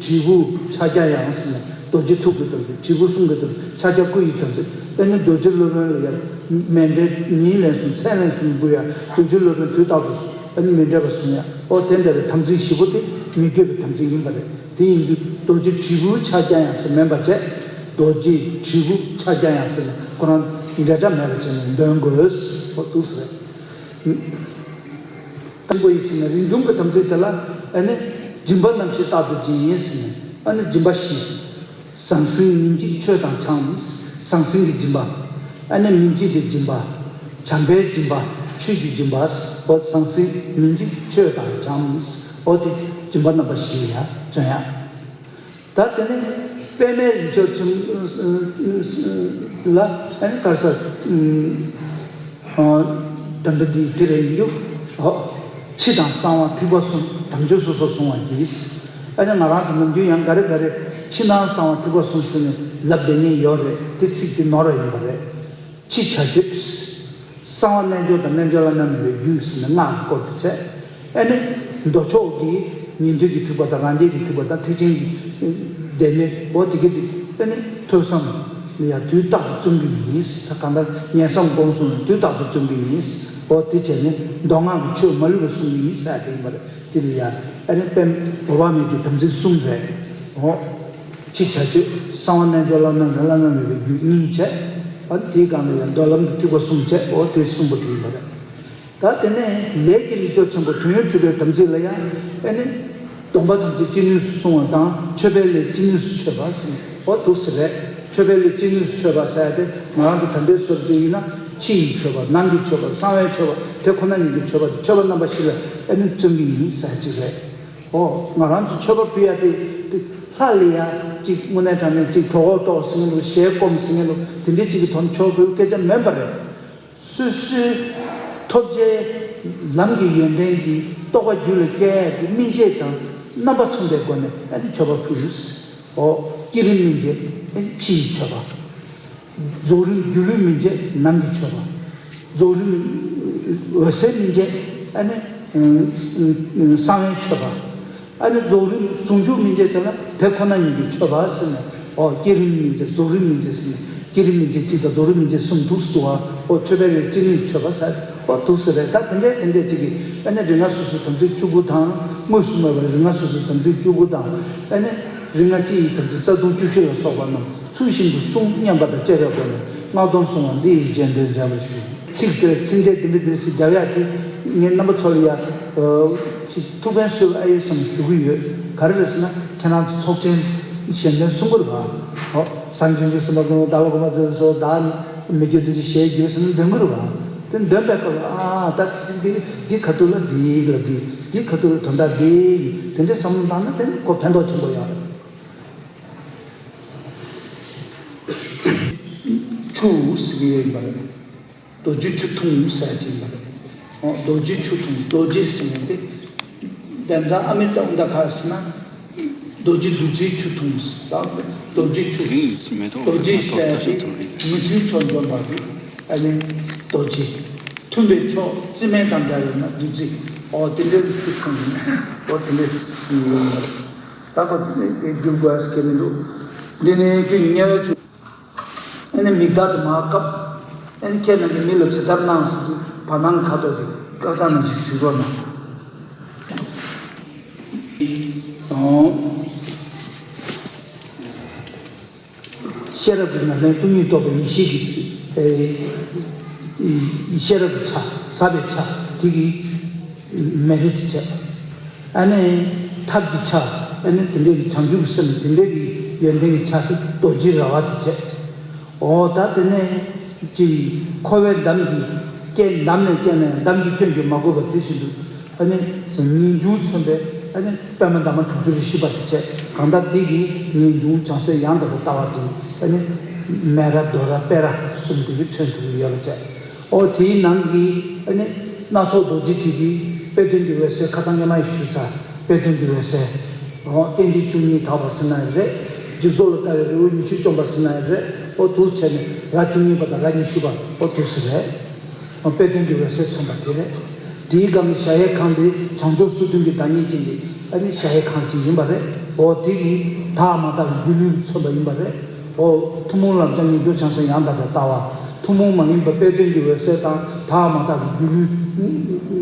དྲིལ་བུ་ཕྱག་རྒྱ་ཡངས་ཟེར་ནས། རྡོ་རྗེ་ཐུགས་ཀྱི་དམ་ཚིག་དྲིལ་བུ་གསུང་གི་དམ་ཚིག་ཕྱག་རྒྱ་སྐུ་ཡི་དམ་ཚིག་ཨ་ནི་རྡོ་རྗེ་སློབ་དཔོན་ལ་ཡང་མཎྜལ་ཉིན་ལན་གསུམ་མཚན་ལན་གསུམ་འབུལ་ཡ། རྡོ་རྗེ་སློབ་དཔོན་དུས་རྟག་ཏུ་ཨ་ནི་མཎྜལ་བ་བཟུང་ཡ། ཨོ་དེ་འདྲ་བའི་དམ་ཚིག་བཞི་པོ་དེ་མི་བསྐྱོད་པའི་དམ་ཚིག་ཡིན་པ་རེད། དེ་ཡིན་དུས་རྡོ་རྗེ་དྲིལ་བུ་ཕྱག་རྒྱ་ཡངས་ཟེར་མིན་པ་བྱས། རྡོ་རྗེ་དྲིལ་བུ་ཕྱག་རྒྱ་ཡངས་ཟེར་ནས་ཁོ་རང་འབྲེལ་སྒྲ་མེད་པ་བྱས་ནས་འདོན་དགོས། ཨོ་འདུག་ཟེར། དང་པོ་ཡིན་ཟེར་ན་རིན་འབྱུང་གི་དམ་ཚིག་དེ་ལ་ཨ་ནི་སྦྱིན་པ་རྣམ་བཞི་རྟག་ཏུ་སྦྱིན་ཟེར་ནས། ཨ་ནི་སྦྱིན་པ་བཞི། ཟང་ཟིང་མི་འཇིགས་ཆོས་དང་འཆམ། ཟང་ཟིང་གི་སྦྱིན་པ། ཨ་ནི་མི་འཇིགས་པའི་སྦྱིན་པ། བྱམས་པའི་སྦྱིན་པ། ཆོས་ཀྱི་སྦྱིན་པ། འོ་ཟང་ཟིང་མི་འཇིགས་ཆོས་དང་འཆམ། འོ་དེ་སྦྱིན་པ་རྣམ་པ་བཞི་ཡ་བརྩོན་ཡ། ད་དེ་ནས་པདྨའི་རིགས་མཆོག་ཆེན་ལ་ཨ་ནི་ག་རེ་ཟེར། ད་ལྟ་འདི་དེ་རེད་ཡིན་རྒྱུ། ཨོ། ཕྱི་དང་གསང་བ་ཐིགས་པ་གསུམ། དམ་ཆོས་སོ་སོར་བཟུང་བར་བགྱི། ཨ་ནི་ང་རང་ཚོ་ནམ་རྒྱུན་ཡང་ག་རེ་ག་རེ་ཕྱི་ནང་གསང་བ་ཐིགས་པ་གསུམ་ཟེར་ནས་ལབ་བསྡད་མཁན་ཡོད་རེད། དེ་ཚིག་དེ་ནོར་བ་ཡིན་པ་རེད། ཕྱི་བྱ་སྤྱོད། གསང་བ་རྣལ་འབྱོར་དང་རྣལ་འབྱོར་བླ་ན་མེད་པའི་རྒྱུད་ཟེར་ནས་སྔགས་ཀྱི་སྐོར་དུ་བྱས། ཨ་ནི་མདོ་ཕྱོགས་ཀྱི་ཉན་ཐོས་ཀྱི་ཐེག་པ་དང་རང་རྒྱལ་གྱི་ཐེག་པ་དང་ཐེག་ཆེན་གྱི་སྡེ་སྣོད། འོ་དེ་ག་དེ་ཨ་ནི་ཐོས་བསམ་ལ་ཡང་དུས་རྟག་ཏུ་བརྩོན་གྱི་ཡིན། ད་གང་ལྟར་ཉན་བསམ་སྒོམ་གསུམ་ལ་དུས་རྟག་ཏུ་བརྩོན་གྱི་ཡིན། འོ་དེ་བྱས་ནས་མདོ་སྔགས་ཀྱི་ཆོས་མ་ལུས་པ་སྲུང་གི་ཡིན་ཟེར་དེ་ཡིན་པ་རེད། དེ་ལ་ཡང་ཨ་ནི་པདྨ་འོད་དཔག་མེད་ཀྱི་དམ་ཚིག་གསུམ་རེད། འོ། ཕྱི་བྱ་སྤྱོད། གསང་བ་རྣལ་འབྱོར་བླ་ན་མེད་བླ་ན་མེད་པའི་རྒྱུད་གཉིས་བྱས། ཨ་ནི་དེའི་སྒང་ལ་ཡང་མདོ་ལམ་གྱི་ཐེག་པ་གསུམ་བྱས། འོ་དེ་གསུམ་པོ་དེ་ཡིན་པ་རེད། ད་དེ་ནས་ལས་ཀྱི་རིགས་མཆོག་ཆེན་པོ་དོན་ཡོད་གྲུབ་པའི་དམ་ཚིག་ལ་ཡང་ཨ་ནི་སྡོམ་པ་དམ་ཚིག་ཅི་ནུས་སུ་བསྲུང་བ་དང་མཆོད་པའི་ལས་ཅི་ནུས་སུ་མཆོད་པ་ཟེར་ནས། འོ་འདུག་ཟེར་རེད། མཆོད་པའི་ལས་ཅི་ནུས་སུ་མཆོད་པ་ཟེར་ཡ་དེ་ང་རང་ཚོ་ད་ལྟའི་བཟོ་འདྲ་ཡིན་ན་ཕྱི་ཡི་མཆོད་པ། ནང་གི་མཆོད་པ། གསང་བའི་མཆོད་པ། དེ་ཁོ་ན་ཉིད་ཀྱི་མཆོད་པ། མཆོད་པ་རྣམ་པ་བཞི་ལ་ཨ་ནི་བརྩོན་གྱི་ཡིན་ཟེར་ཅིག་རེད། འོ། ང་རང་ཚོ་མཆོད་པ་ཕུལ་ཡ་དེ་དེ་ལྷ་ལ་ཡ་གཅིག་དངོས་གནས་དྲང་གནས་གཅིག་གྲོད་ཁོག་ལྟོགས་ཟེར་མཁན་འདུག་ཞལ་སྐོམ་ཟེར་མཁན་འདུག་དེ་འདྲའི་གཅིག་གི་དོན་མཆོད་པ་ཕུལ་སྐད་ཆ་མིན་པ་རེད། སོ་སོའི་ཐོབ་བྱའི་ལམ་གྱི་ཡོན་ཏན་གྱི་རྟོགས་པ་རྒྱུད་ལ་སྐྱེ་ཡ་གི་སྨིན་བྱེད་དང་རྣམ་པ་མཐུན་པའི་སྒོ་ནས་ཨ་ནི་མཆོད་པ་ཕུལ། འོ། བསྐྱེད་རིམ་སྨིན་བྱེད་ཨ་ནི་ཕྱི་ཡི་མཆོད་པ། རྫོགས་རིམ་སྒྱུ་ལུས་སྨིན་བྱེད་ནང་གི་མཆོད་པ། རྫོགས་རིམ་འོད་གསལ་སྨིན་བྱེད་ཨ་ནི་གསང་བའི་མཆོད་པ། ཨ་ནི་རྫོགས་རིམ་ཟུང་འཇུག་སྨིན་བྱེད་དེ་ལ་དེ་ཁོ་ན་ཉིད་ཀྱི་མཆོད་པ་ཟེར་ནས། འོ། བསྐྱེད་རིམ་སྨིན་བྱེད། རྫོགས་རིམ་སྨིན་བྱེད་ཟེར་ནས། བསྐྱེད་རིམ་སྨིན་བྱེད་གཅིག་དང་རྫོགས་རིམ་སྨིན་བྱེད་གསུམ་འདུག་སེ་འདུག་པ། འོ། མཆོད་པའི་ལས་ཅི་ནུས་མཆོད་པ་ཟེར། འོ་འདུག་སེ་རེད། ད་དེ་འདྲའི་དེ་འདྲའི་གཅིག་གིས་ཨ་ནི་རིག་སྔགས་སོ་སོའི་དམ་ཚིག་བཅུ་དགུ་དང་། དངོས་སུ་སྨྲས་པ་རིག་སྔགས་སོ་སོའི་དམ་ཚིག་བཅུ་དགུ་དང་། ཨ་ནི་རིག་སྔགས་སྤྱི་ཡི་དམ་ཚིག་རྩ་ལྟུང་བཅུ་བཞི་ལ་སོགས་པ་རྣམས་ཚུལ་བཞིན་དུ་བསྲུང་སྙམ་པ་དང་བཅས་པའི་སྒོ་ནས་སྔགས་སྡོམ་བསྲུང་བ་འདི་ཡི་རྗེས་ཟློས་མཛད་པར་ཞུ། ཚིག་དེར་ཚིག་འགྲེལ་འདི་འདྲ་འདི་འདྲ་ཞིག་རྒྱབ་ཡག་དེ་ངས་རྣམ་པ་ཚོ་ལ་ཡ་ཅིག་ཐུགས་ཕན་གསོས་པ་ཨེ་ཡོད་བསམ་ཞུ་གི་ཡོད། ག་རེ་རེད་ཟེར་ན་ཁྱེད་རང་ཚོ་ཚོགས་ཆེན་གཞན་དོན་གསུང་གི་རེད་པ། ཨོ། ཟངས་ཆུང་ཆུང་སེམས་དཔའ་སྐྱོང་བ་བདག་བླ་གོང་མ་ཚོ་སོགས་བདག་མི་བསྐྱོད་རྡོ་རྗེ་ཞལ་བསྒྱུར་ཟེར་ནས་འདོན་གི་རེད་པ། དེ་འདོན་པའི་སྐབས་ལ་ཨ་ད་ཚིག་འདི་འདི་ཁ་ཐུག་ལ་འདི་ལ་འདི་འདི་ཁ་ཐུག་ལ་དོན་དག་འདི་དེ་འདྲའི་བསམ་བློ་བཏང་ན་དེ་ནི་ཁོ་ཕན་ཐོགས་ཆེན་པོ་ཡོད་རེད། ཆུ་ཟེར་གྱི་ཡོད་ཡིན་པ་རེད། རྡོ་རྗེ་ཆུ་འཐུང་ཟེར་གྱི་ཡིན་པ་རེད། རྡོ་རྗེ་ཆུ་འཐུང་། རྡོ་རྗེ་ཟེར་ནས་དེ་བན་ཛ་ཨ་མི་ཏ་ཨུ་ད་ཁ་ཟེར་ན། རྡོ་རྗེ་བདུད་རྩིའི་ཆུ་འཐུང་ཟེར། རྡོ་རྗེ་ཆུ། རྡོ་རྗེ་ཟེར་དེ་མི་མཐུན་ཕྱོགས་འཇོམས་པ་རེད། ཨ་ནི་རྡོ་རྗེ། མཐུན་པའི་ཕྱོགས་རྩི་སྨན་དང་འདྲ་ཡོད་ན་བདུད་རྩི། འོ་དེ་འདྲའི་ཆུ་འཐུང་ཡིན། འོ་དེ་འདྲའི་ཡིན་པ་རེད། ད་ག་དེ་ནས་དེ་བསྒྱུར་དགོས་ཀྱི་མི་འདུག་འདི་ནི་ཀུན་དམྱལ་བའི་ཆུ། ཨ་ནི་མིག་དར་དེ་མར་བཀབ། ཨ་ནི་ཁྱེད་རྣམས་ཀྱིས་མི་ལ་ཇི་ལྟར་གནང་ཟེར་དུས་བར་སྣང་ཁ་དོག་དེ་ཀ་ཙ་ན་ཞིག་གཟིགས་རོགས་གནང་། ཤེས་རབ་ཀྱི་ཉམས་ལེན་སྟོང་ཉིད་རྟོགས་པའི་ཡེ་ཤེས་ཀྱི་ཨེ་ཤེས་རབ་ཀྱི་ཆ། ཟབ་པའི་ཆ་དེ་གི་མེ་རི་དེ་བྱས། ཨ་ནི་ཐབས་ཀྱི་ཆ། ཨ་ནི་དེ་འདྲའི་གི་བྱང་ཆུབ་ཀྱི་སེམས་དེ་འདྲའི་གི་ཡོན་ཏན་གྱི་ཆ་དེ་རྡོ་རྗེའི་ར་བ་དེ་བྱས། འོ་ད་དེ་ནས་ཅིག་འཁོར་བའི་འདམ་གྱིས་སྐྱེས། འདམ་ནས་སྐྱེས་ནས་འདམ་གྱི་སྐྱོན་གྱིས་མ་གོས་པ་དེ་བཞིན་དུ། ཨ་ནི་ངེས་འབྱུང་མཚོན་པའི་ཨ་ནི་པདྨ་འདབ་མ་དྲུག་ཅུ་རེ་བཞི་པ་དེ་བྱས། གང་ལྟར་དེ་གི་ངེས་འབྱུང་བྱང་སེམས་ཡང་དག་པར་ལྟ་བ་དེ་ཨ་ནི་ མེ་ར་རྡོ་ར་པེ་ར་གསུམ་དེ་གིས་མཚོན་ཐུབ་ཀྱི་ཡོད་པ་བྱས། ཨོ་དེའི་ནང་གི་ཨ་ནི་སྣ་ཚོགས་རྡོ་རྗེ་དེ་གིས་དཔལ་ལྡན་གྱི་འོད་ཟེར། ཁ་སང་སྔོན་མ་ཡི་ཞུས་ཚར། དཔལ་ལྡན་གྱི་འོད་ཟེར། ཨོ་རྟེན་འབྲེལ་བཅུ་གཉིས་དག་པ་ཟེར་ན་ཡང་རེད། འཇིག་ཚོགས་ལ་ལྟ་བའི་རི་བོ་ཉི་ཤུ་བཅོམ་པ་ཟེར་ན་ཡང་རེད། ཨོ་འདུག་བྱས་ནས་ར་བཅུ་གཉིས་པ་དང་ར་ཉི་ཤུ་པ་ཨོ་འདུག་སེ་རེད། དཔལ་ལྡན་གྱི་འོད་ཟེར་མཚོན་པ་དེ་རེད། དེའི་སྒང་གི་གཞལ་ཡས་ཁང་དེ་བྱང་ཆུབ་སོ་བདུན་གྱི་བདག་ཉིད་ཅན་གྱི་ཨ་ནི་གཞལ་ཡས་ཁང་ཅིག་ཡིན་པ་རེད། འོ་དེ་གི་དག་མ་དག་གི་སྒྱུ་ལུས་མཚོན་པ་ཡིན་པ་རེད། འོ་ཐུན་མོང་ལམ་སྦྱངས་ངེས་འབྱུང་བྱང་སེམས་ཡང་དག་པའི་ལྟ་བ། ཐུན་མོང་མ་ཡིན་པ་དཔལ་ལྡན་གྱི་འོད་ཟེར་དང་དག་མ་དག་གི་སྒྱུ་ལུས་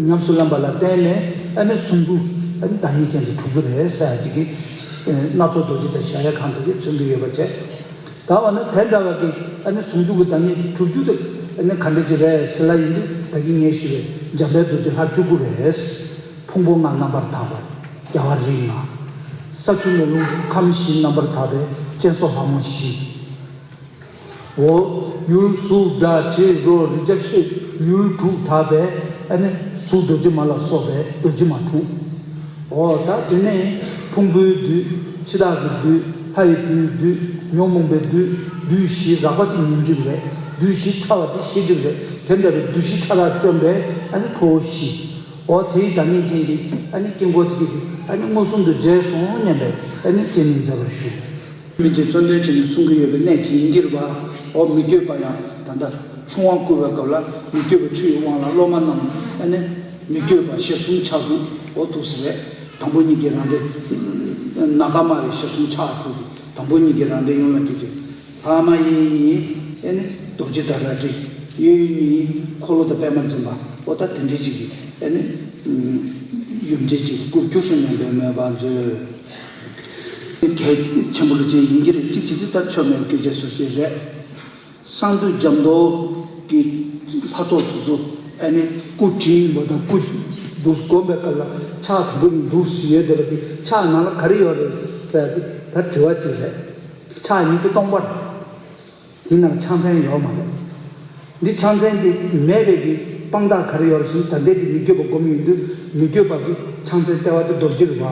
ཉམས་སུ་ལེན་པ་ལ་བརྟེན་ནས་ཨ་ནི་ཟུང་འཇུག་ཨ་ནི་བདག་ཉིད་ཅན་དེ་གྲུབ་ཀྱི་རེད་ཟེར་ཡ་ཅིག་གིས་སྣ་ཚོགས་རྡོ་རྗེ་དང་གཞལ་ཡས་ཁང་དེ་གིས་མཚོན་གྱི་ཡོད་པ་བྱས། ད་འོ་ན་དེ་འདྲ་བ་གི་ཨ་ནི་ཟུང་འཇུག་གི་བདག་ཉིད་ཀྱི་གྲུབ་རྒྱུ་དེ་ཨ་ནི་ག་འདྲ་ཅིག་རེད་ཟེར་ལབ་ཡིན་དུས། ད་གིན་ངས་ཞུས་པའི་འཇམ་དཔལ་རྡོ་རྗེ་ལྷ་བཅུ་དགུ་རེད། ཕུང་པོ་ལྔ་རྣམ་པར་དག་པ་རྒྱལ་བ་རིགས་ལྔ། ས་ཆུ་མེ་རླུང་ཁམས་བཞི་རྣམ་པར་དག་པའི་སྤྱན་སོགས་ལྷ་མོ་བཞི། འོ་ཡུལ་གཟུགས་སྒྲ་དྲི་རོ་རེག་བྱ་ཆོས་ཡུལ་དྲུག་དག་པའི་ཨ་ནི་གཟུགས་རྡོ་རྗེ་མ་ལ་སོགས་པའི་རྡོ་རྗེ་མ་དྲུག། འོ་ད་དེ་ནས་ཕུང་པོའི་བདུད། འཆི་བདག་གི་བདུད། ལྷ་ཡི་བུའི་བདུད། ཉོན་མོངས་པའི་བདུད། བདུད་བཞི་རགས་པ་དེ་ཉོན་སྒྲིབ་རེད། བདུད་བཞི་ཕྲ་བ་དེ་ཤེས་སྒྲིབ་རེད། དེ་འདྲ་བའི་བདུད་བཞི་ཕྲ་རགས་བཅོམ་པའི་ཨ་ནི་ཁྲོ་བོ་བཞི། འོ་དེའི་བདག་ཉིད་ཅན་གྱི་ཨ་ནི་དཀྱིལ་འཁོར་དེ་གི་ཨ་ནི་མངོན་སུམ་དུ་མཇལ་སོང་སྙམ་པའི་ཨ་ནི་སྤྱན་ནི་མཛད་པར་ཞུ། མི་དེ་བརྩོན་འགྲུས་བྱས་ནས་གསུང་གི་ཡོད་པའི་གནད་ཀྱི་ཡིན་གྱི་རེད་པ། འོ་མི་བསྐྱོད་པ་ཡང་ད་ལྟ་ཆུང་དབང་བསྐུར་བའི་སྐབས་ལ་མི་བསྐྱོད་པ་ཆུ་ཡི་དབང་ལ་སློབ་མ་རྣམས་ཨ་ནི་མི་བསྐྱོད་པ་ཞལ་གསུམ་ཕྱག་དྲུག་འོ་འདུག་སེ་རེད། དང་པོ་གཉིས་ཀྱི་རང་འགྲེལ། ནཱ་ག་མ་ཡི་ཞལ་གསུམ་ཕྱག་དྲུག་གི་དང་པོ་གཉིས་ཀྱི་རང་འགྲེལ་ཡོངས་ལ་གྱུར་ཅིག། ལྷག་མ་ཡི་གཉིས་ཨ་ནི་རྡོ་རྗེ་དང་རལ་གྲི། ཡོད་ཡུལ་གཉིས་འཁོར་ལོ་དང་པདྨ་འཛིན་པ། འོ་ད་དེ་འདྲའི་ཅིག་གི་ཨ་ནི་ཡུམ་ཆེན་ཅིག་བསྐུར་བཅུག་སོང་སྙམ་པའི་མོས་པ་མཛོད། གལ་ཆེན་པོ་ལ་བྱས་ཡིན་གྱི་རེད། གཅིག་བྱས་དུས་ད་ཆོ་མེད་པའི་སྐད་ཆ་ཟེར་གྱི་རེད། གསང་འདུས་འཇམ་མདོ་གི་ལྷ་ཚོགས་དེ་ཚོ་ཨ་ནི་སྐུ་བྲིས་ཡིན་པ་དང་། སྐུ་འདུག་སྒོམ་པའི་སྐབས་ལ་ཕྱག་དང་པོ་གཉིས་འདུག་སེ་ཡོད་དེ་ལ་དེ་ཕྱག་ནང་ལ་ག་རེ་ཡོད་རེད་ཟེར་ཏེ་ད་དྲི་བ་ཅིག་རེད། ཕྱག་གཉིས་དེ་སྟོང་པ་རེད། དེ་ནང་ཕྱག་མཚན་ཡོད་མ་རེད། འདི་ཕྱག་མཚན་དེ་མེད་པའི་གི་དཔང་རྟགས་ག་རེ་ཡོད་རེད་ཟེར་ན། ད་ལྟའི་དེ་མི་བསྐྱོད་པ་སྒོམ་ཡོང་དུས་མི་བསྐྱོད་པ་གི་ཕྱག་མཚན་ལྟེ་བ་དེ་རྡོ་རྗེ་རེད་པ།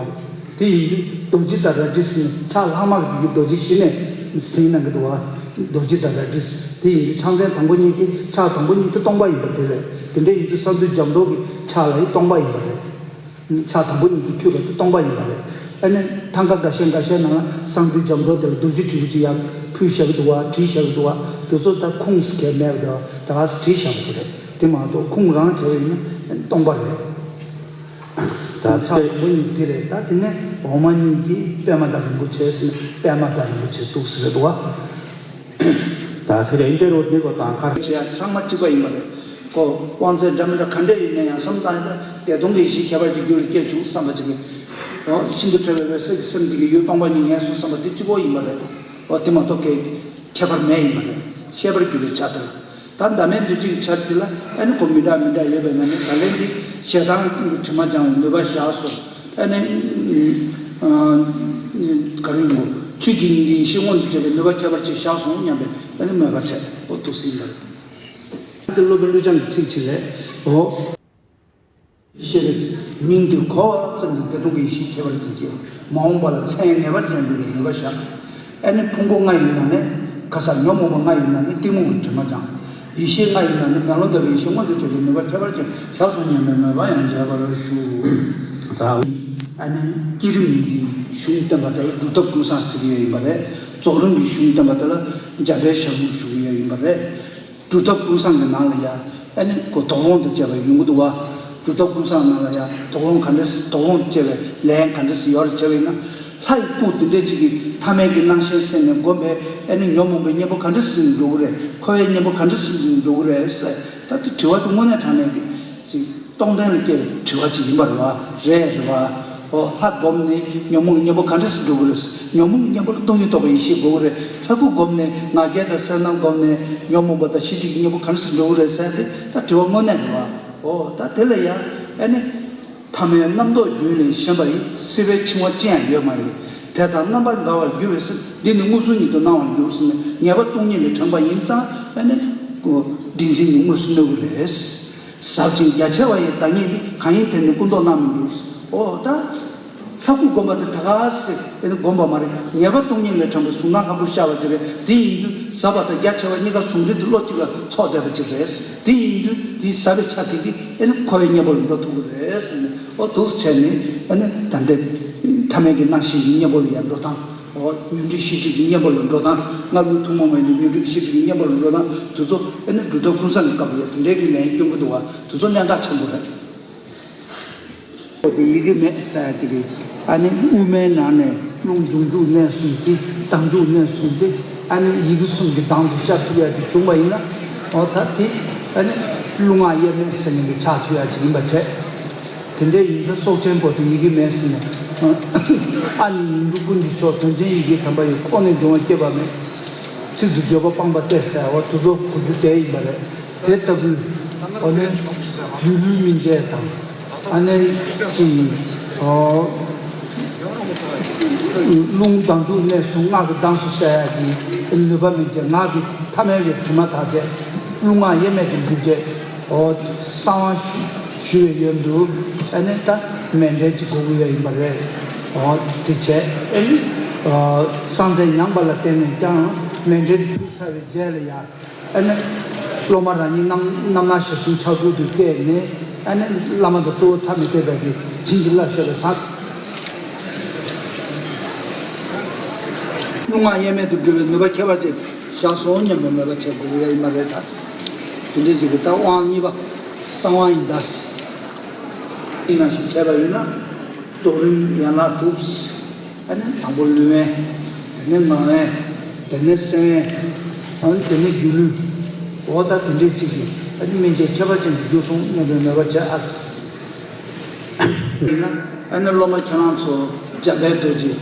དེ་ཡིན་དུས་རྡོ་རྗེ་དང་རལ་གྲི་ཟེར་ནས་ཕྱག་ལྷག་མ་གི་གི་རྡོ་རྗེ་གཞི་ནས་ཟིན་གནང་གི་འདུག་པ། རྡོ་རྗེ་དང་རལ་གྲི་ཟེར། དེ་ཡིན་དུས་ཕྱག་མཚན་དང་པོ་གཉིས་དེ། ཕྱག་དང་པོ་གཉིས་དེ་སྟོང་པ་ཡིན་པ་དེ་རེད། དེ་འདྲ་ཡིན་དུས་གསང་འདུས་འཇམ་མདོ་གི་ཕྱག་ལ་ཡང་སྟོང་པ་ཡིན་པ་རེད། ཕྱག་དང་པོ་གཉིས་ཀྱིས་འཁྱུད་པ་དེ་སྟོང་པ་ཡིན་པ་རེད། ཨ་ནི་ཐང་ག་འགའ་ཤས་འགའ་ཤས་ནང་ལ་གསང་འདུས་འཇམ་མདོ་དེ་ལ་རྡོ་རྗེ་དྲིལ་བུ་ཅིག་ཡར་ཕུལ་བཞག་གི་འདུག་པ། བྲིས་བཞག་གི་འདུག་པ། དེ་ཚོ་ད་ཁུངས་སུ་གལ་མེད་པ་དེ་ད་ག་སེ་བྲིས་བཞག་པ་ཅིག་རེད། དེ་མ་གཏོགས་ཁུངས་རང་བྱས་པ་ཡིན་ན་སྟོང་པ་རེད། ད་ཕྱག་དང་པོ་གཉིས་དེ་རེད། ད་དེ་ནས་འོག་མ་གཉིས་ཀྱིས་པདྨ་དང་རིན་པོ་ཆེ་ཟེར་ནས་པདྨ་དང་རིན་པོ་ཆེ་འདུག་སེ་རེད་འདུག་པ། ད་དེ་རིང་འདིར་འོ་འདི་གོ་དང་ཁར་བྱེད་ཡ་ཚང་མ་གཅིག་པ་ཡིན་པ་རེད། ཁོ་དབང་ཚད་འདྲ་མི་འདྲ་ག་འདྲ་ཡིན་ན་ཡང་བསམ་བློ་བཏང་ཡོད་ན་བདེ་སྟོང་གི་ཡེ་ཤེས་ཁྱད་པར་གྱི་རྒྱུད་ལ་སྐྱེས་བྱུང་བསམ་པ་ཅིག་གིས། འོ་ཤིན་ཏུ་ཕྲ་བའི་འོད་གསལ་གྱི་སེམས་འདི་གི་ཡུལ་སྟོང་པ་ཉིད་ངེས་སོ་བསམ་པ་དེ་གཅིག་པོ་ཡིན་པ་རེད། འོ་དེ་མ་གཏོགས་ཁྱད་ཁྱད་པར་མེད་ཡིན་པ་རེད། ཤེས་པར་གྱུར་པའི་ཆ་དེ་ལ། ད་བདག་མེད་འདུ་བྱེད་ཀྱི་ཆ་དེ་ལ་ཨ་ནི་ཁོ་མི་འདྲ་མི་འདྲ་ཡོད་པའི་ནང་ནས་ད་ལན་འདི་ཞེ་སྡང་གི་དྲི་མ་སྦྱང་བའི་ནུས་པ་བཞག་སོང་། ཨ་ནི་ཨ་ག་རེ་ཡིན་གོ། ཆོས་ཀྱི་དབྱིངས་ཀྱི་ཡེ་ཤེས་མངོན་དུ་བྱེད་པའི་ནུས་པ་ཁྱད་པར་ཅན་བཞག་སོང་སྙམ་པའི་ཨ་ནི་མོས་པ་བྱས། འོ་འདུག་སེ་ཡིན་པ་རེད། འདི་སློབ་དཔོན་ཀླུ་བྱང་གི་ཚིག་ཅིག་རེད། འོ། ཤེས་པའི་མིང་དེ་གོ་བ་ཙམ་གྱིས་བདེ་སྟོང་གི་ཡེ་ཤེས་ཁྱད་པར་ཅན་སྐྱེ། མ་འོངས་པ་ལ་མཚན་ངེས་པར་དུ་འབྱུང་བའི་ནུས་པ་བཞག། ཨ་ནི་ཕུང་པོ་ལྔ་ཡི་ནང་ནས་ག་ས་ཉོན་མོངས་པ་ལྔ་ཡི་ནང་ནས་གཏི་མུག་གི་དྲི་མ་སྦྱང་། ཡེ་ཤེས་ལྔ་ཡི་ནང་ནས་མེ་ལོང་ལྟ་བུའི་ཡེ་ཤེས་མངོན་དུ་བྱེད་པའི་ནུས་པ་ཁྱད་པར་ཅན་བཞག་སོང་སྙམ་པའི་མོས་པ་ཡང་མཛད་པར་ཞུ། ད། ཨ་ནི་བསྐྱེད་རིམ་གྱི་གཞུང་བསྟན་པ་དེ་ལ་སྒྲུབ་ཐབས་ཀུན་བཟང་ཟེར་གྱི་ཡོད་ཡིན་པ་རེད། རྫོགས་རིམ་གྱི་གཞུང་བསྟན་པ་དེ་ལ་འཇམ་དཔལ་ཞལ་ལུང་ཞུ་གི་ཡོད་ཡིན་པ་རེད། སྒྲུབ་ཐབས་ཀུན་བཟང་གི་ནང་ལ་ཡ། ཨ་ནི་ཁོ་དོགས་སློང་དུ་བྱས་པ་ཡོང་གི་འདུག་བ། སྒྲུབ་ཐབས་ཀུན་བཟང་ནང་ལ་ཡ་དོགས་སློང་ག་འདྲ་སེ། དོགས་སློང་དུ་བྱས་པའི་ལན་ག་འདྲ་སེ་ཡོད་རེད་བྱས་པ་ཡིན་ན། ལྷ་ཡི་སྐུ་འདི་འདྲ་ཅིག་གིས་ཐ་མལ་གྱི་སྣང་ཞེན་སེལ་ནས་བསྒོམས་པས་ཨ་ནི་ཉོན་མོངས་པའི་གཉེན་པོ་ག་འདྲ་སེ་འགྲོ་གི་རེད། འཁོར་བའི་གཉེན་པོ་ག་འདྲ་སེ་འགྲོ་གི་རེད་ཟེར། ད་དེ་དྲི་བ་དེ་དངོས་གནས་དྲང་གནས་ཀྱི་ཅིག་སྟོང་བསྟན་ལ་སྐྱེ་བའི་དྲི་བ་ཅིག་ཡིན་པ་རེད་བ། རེད་རེད་བ། ཨོ་ལྷ་བསྒོམས་ནས་ཉོན་མོངས་ཀྱི་གཉེན་པོ་ག་འདྲ་སེ་འགྲོ་གི་རེད། ཉོན་མོངས་ཀྱི་གཉེན་པོ་ལ་སྟོང་ཉིད་རྟོགས་པའི་ཡེ་ཤེས་དགོས་ཀྱི་རེད། ལྷ་སྐུ་བསྒོམས་ནས་ང་རྒྱལ་དང་སེར་སྣ་བསྒོམས་ནས་ཉོན་མོངས་པ་དང་ཤེས་སྒྲིབ་ཀྱི་གཉེན་པོ་ག་འདྲ་སེ་འགྲོ་གི་རེད་ཟེར་ཏེ་ད་དྲི་བ་དངོས་གནས་རེད་བ། ཨོ་ད་དེ་ལ་ཡ་ཨ་ནི། ཐ་མལ་རྣམ་རྟོག་རྒྱུད་ནས་ཞེན་པ་ཡི། སྲིད་པའི་འཆིང་བ་ཅི་ཡང་ཡོད་མ་ཡིན། དེ་དག་རྣམ་པར་འགལ་བར་འགྱུར་བས་ཟེར། འདི་ནི་མངོན་སུམ་ཉིད་དུ་སྣང་བར་འགྱུར་ཟེར་ནས་ངེས་པ་སྟོང་ཉིད་ལས་དྲངས་པ་ཡིན་ཙང་ཨ་ནི། བདེན་འཛིན་ནི་དངོས་སུ་གནོད་ཀྱི་རེད། ཟབ་ཅིང་རྒྱ་ཆེ་བ་ཡི་བདག་ཉིད་འདི། གང་ཡིན་དེ་ནི་ཀུན་རྟོག་སྣང་མི་འགྱུར། ཨོ་ད། ལྷ་སྐུ་བསྒོམ་པ་དེ་ད་ག་སེ་ཨེ་ནི་བསྒོམ་པ་མ་རེད། ཉེས་པ་སྟོང་ཉིད་ལས་དྲངས་པའི་གཟུགས་སྣང་ལྷ་སྐུར་ཤར་བ་ཅིག་རེད། དེ་ཡིན་དུས་ཟབ་པ་དང་རྒྱ་ཆེ་བ་གཉིས་ཀ་ཟུང་འབྲེལ་དུ་བློ་གཅིག་ལ་ཚོགས་བསྡད་པ་ཅིག་རེད། དེ་ཡིན་དུས་དེའི་ཟབ་པའི་ཆ་དེ་གིས་ཨེ་ནི་འཁོར་བའི་གཉེན་པོ་ལ་འགྲོ་ཐུབ་ཀྱི་རེད་ཟེར་ནས། ཨོ་འདུག་སེ་བྱས་ནས་ཨེ་ནི་ད་ལྟའི་ཐ་མལ་གྱི་སྣང་ཞེན་གྱི་གཉེན་པོ་ལ་ཡང་འགྲོ་སྟངས། ཨོ་ཉོན་སྒྲིབ་ཤེས་སྒྲིབ་ཀྱི་གཉེན་པོ་ལ་འགྲོ་སྟངས། སྔར་ལུགས་ཐུན་མོང་མ་ཡིན་པའི་ཉོན་སྒྲིབ་ཤེས་སྒྲིབ་ཀྱི་གཉེན་པོ་ལ་འགྲོ་སྟངས་དེ་ཚོ་ཨེ་ནི་སྒྲུབ་ཐབས་ཀུན་བཟང་གི་སྐབས་ལ་ཡང་དེ་འདྲའི་གི་ལན་སྐྱོན་གྱི་འདུག་བ། དེ་ཚོ་གནད་འགག་ཆེན་པོ་རེད། འོ་དེ་ཡི་གེ་མེད་ཟེར་ཡ་ཅིག་གིས། ཨ་ནི་དབུ་མའི་ནང་ནས་རླུང་འབྱུང་འཇུག་གནས་གསུམ་སྟེ། ལྡང་འཇུག་གནས་གསུམ་སྟེ། ཨ་ནི་ཡི་གེ་གསུམ་གྱི་གདངས་སུ་ཤར་ཐུབ་ཡ་ཅིག་བྱུང་བ་ཡིན་ན། འོ་ད་དེ་ཨ་ནི་རླུང་སྔགས་དབྱེར་མེད་ཟེར་ནས་ཆགས་ཐུབ་ཡ་ཅིག་ཡིན་པ་བྱས། དེ་འདྲ་ཡིན་ཙང་སྲོག་ཆེན་པོ་དེ་ཡི་གེ་མེད་ཟེར་ནས། ཨ་ནི་ཡིག་འབྲུ་ཀུན་གྱི་མཆོག་དོན་ཆེན་ཡི་གེ་དམ་པ་ཡི། ཁོག་ནས་འབྱུང་བ་སྐྱེས་པ་མེད། ཚིག་ཏུ་བརྗོད་པ་སྤངས་པ་སྟེ་ཟེར་བ་དེ་ཚོ་གོ་རྒྱུ་དེ་ཡིན་པ་རེད། དེ་ལྟ་བུའི་འོ་ནི་སྒྱུ་ལུས་མི་མཇལ་དང་། ཨ་ནི་ཅི་ཡིན། ཨོ། རླུང་ལྡང་འཇུག་གནས་གསུམ་སྔགས་ཀྱི་གདངས་སུ་ཤར་ཡ་གི་ནུས་པ་མི་མཇལ། ངག་གི་ཐ་མལ་པའི་དྲི་མ་དག་བྱས། རླུང་སྔགས་དབྱེར་མེད་དུ་འཇུག་བྱས། ཨོ། གསང་བ་ཞུ་ཞུ་བའི་ཡོན་དུ་ཨ་ནི་ད་མཎྜལ་ཅིག་དགོས་ཀྱི་ཡོད་ཡིན་པ་རེད། ཨོ་དེ་བྱས་ཨ་ནི་ཨོ་གསང་རྫས་མྱངས་པ་ལ་བརྟེན་ནས་ཀྱང་མཎྜལ་ཕུལ་ཚར་བའི་རྗེས་ལ་ཡང་ཨ་ནི་སློབ་མ་རང་ཉིད་རྣམ་རྣམ་སྣང་ཞལ་གསུམ་ཕྱག་དྲུག་ཏུ་བསྐྱེད་ནས། ཨ་ནི་བླ་མ་དང་གཙོ་བོ་ཐ་མི་དད་པའི་གི་བྱིན་གྱིས་བརླབས་ཤོག་པའི་ཟེར། རླུང་སྔགས་དབྱེར་མེད་དུ་འགྲོ་བའི་ནུས་པ་ཁྱད་པར་ཅན་བཞག་སོང་སྙམ་པའི་མོས་པ་བྱེད་དགོས་ཀྱི་ཡོད་ཡིན་པ་རེད་ད། དེ་འདྲའི་ཞིག་གི་ད་དབང་གཉིས་པ། གསང་བ་ཡིན་ད། ཡིན་ན་ཞིག་བྱས་པ་ཡིན་ན། རྫོགས་རིམ་ཡན་ལག་དྲུག། ཨ་ནི་དང་པོ་ལུས་དབེན། དེ་ནས་ངག་དབེན། དེ་ནས་སེམས་དབེན། ཨ་ནི་དེ་ནས་སྒྱུ་ལུས། འོ་ད་དེ་འདྲའི་ཅིག་གིས་ཨ་ནི་སྨིན་བྱེད་ཁྱད་པར་ཅན་དུ་གྱུར་སོང་སྙམ་པའི་མོས་པ་བྱས་ཨ། ཡིན་ན་ཨ་ནི་སློབ་མ་ཁྱེད་རང་ཚོ་འཇམ་དཔལ་རྡོ་རྗེ་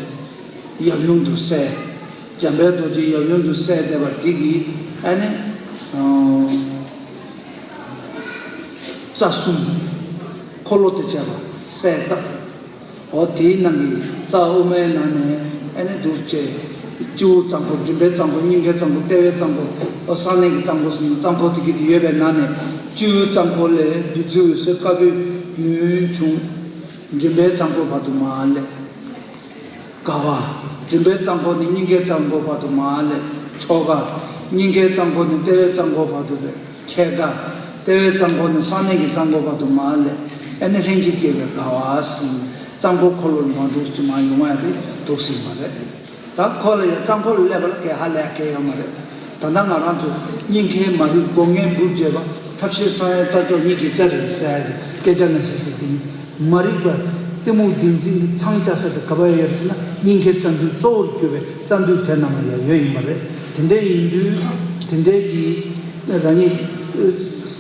ཡབ་ཡུམ་དུ་གསལ། འཇམ་དཔལ་རྡོ་རྗེ་ཡབ་ཡུམ་དུ་གསལ་བསྡད་པ་དེ་གིས་ཨ་ནི་ཨ་རྩ་གསུམ་འཁོར་ལོ་དང་བཅས་པ་གསལ་བཏབ། འོ་དེའི་ནང་གི་རྩ་དབུ་མའི་ནང་ནས་ཨ་ནི་འདུག་སེ་སྤྱི་བོ་གཙང་པོ། མགྲིན་པའི་གཙང་པོ། སྙིང་གའི་གཙང་པོ། ལྟེ་བའི་གཙང་པོ། འོ་གསང་གནས་ཀྱི་གཙང་པོ་ཟེར་ནས་གཙང་པོ་དེ་གི་དེ་ཡོད་པའི་ནང་ནས་སྤྱི་བོའི་གཙང་པོ་ལས་བདུད་རྩི་འོད་ཟེར་དཀར་པོ་རྒྱུན་བྱུང་། མགྲིན་པའི་གཙང་པོ་བར་དུ་མར་སླེབས། དགའ་བ། མགྲིན་པའི་གཙང་པོ་ནས་སྙིང་གའི་གཙང་པོ་བར་དུ་མར་སླེབས། མཆོག་དགའ། སྙིང་གའི་གཙང་པོ་ནས་ལྟེ་བའི་གཙང་པོ་བར་དུ་སླེབས། ཁྱད་དགའ། ལྟེ་བའི་གཙང་པོ་ནས་གསང་གནས་ཀྱི་གཙང་པོ་བར་དུ་མར་སླེབས། ཨ་ནི་ལྷན་ཅིག་སྐྱེས་པའི་དགའ་བ་ཟེར་ནས་གཙང་པོ་འཁོར་ལོ་མར་འདུག་སེ་མར་ཡོང་བ་དེ་འདུག་སེ་མ་རེད། ད་ཁོ་ལ་ཡང་གཙང་པོ་ལ་སླེབས་པ་ལ་གལ་ཧ་ལས་གལ་ཡོད་མ་རེད། ད་ལྟ་ང་རང་ཚོ་སྙིང་གའི་མ་རིག་སྒོ་ངའི་འབུབས་འབྱེད་པ། ཐབས་ཤེས་གསང་བའི་རྩལ་མཆོག་སྙིང་གའི་རྩལ་རེད་ཟེར་ཡ་གི་སྐད་ཆ་ནང་བཞིན་ཞིག་དེ་ནི། མ་རིག་པ་གཏི་མུག་བདེན་འཛིན་གྱི་ཚང་རྒྱ་ས་དེ་ག་པར་ཡོད་རེད་ཟེར་ན། སྙིང་གའི་རྩ་མདུད་གཙོ་བོར་གྱུར་པའི་རྩ་མདུད་དེ་ནང་ལ་ཡང་ཡོད་ཡིན་པ་རེད། དེ་འདྲ་ཡིན་དུས་དེ་འདྲའི་གི་རང་ཉིད་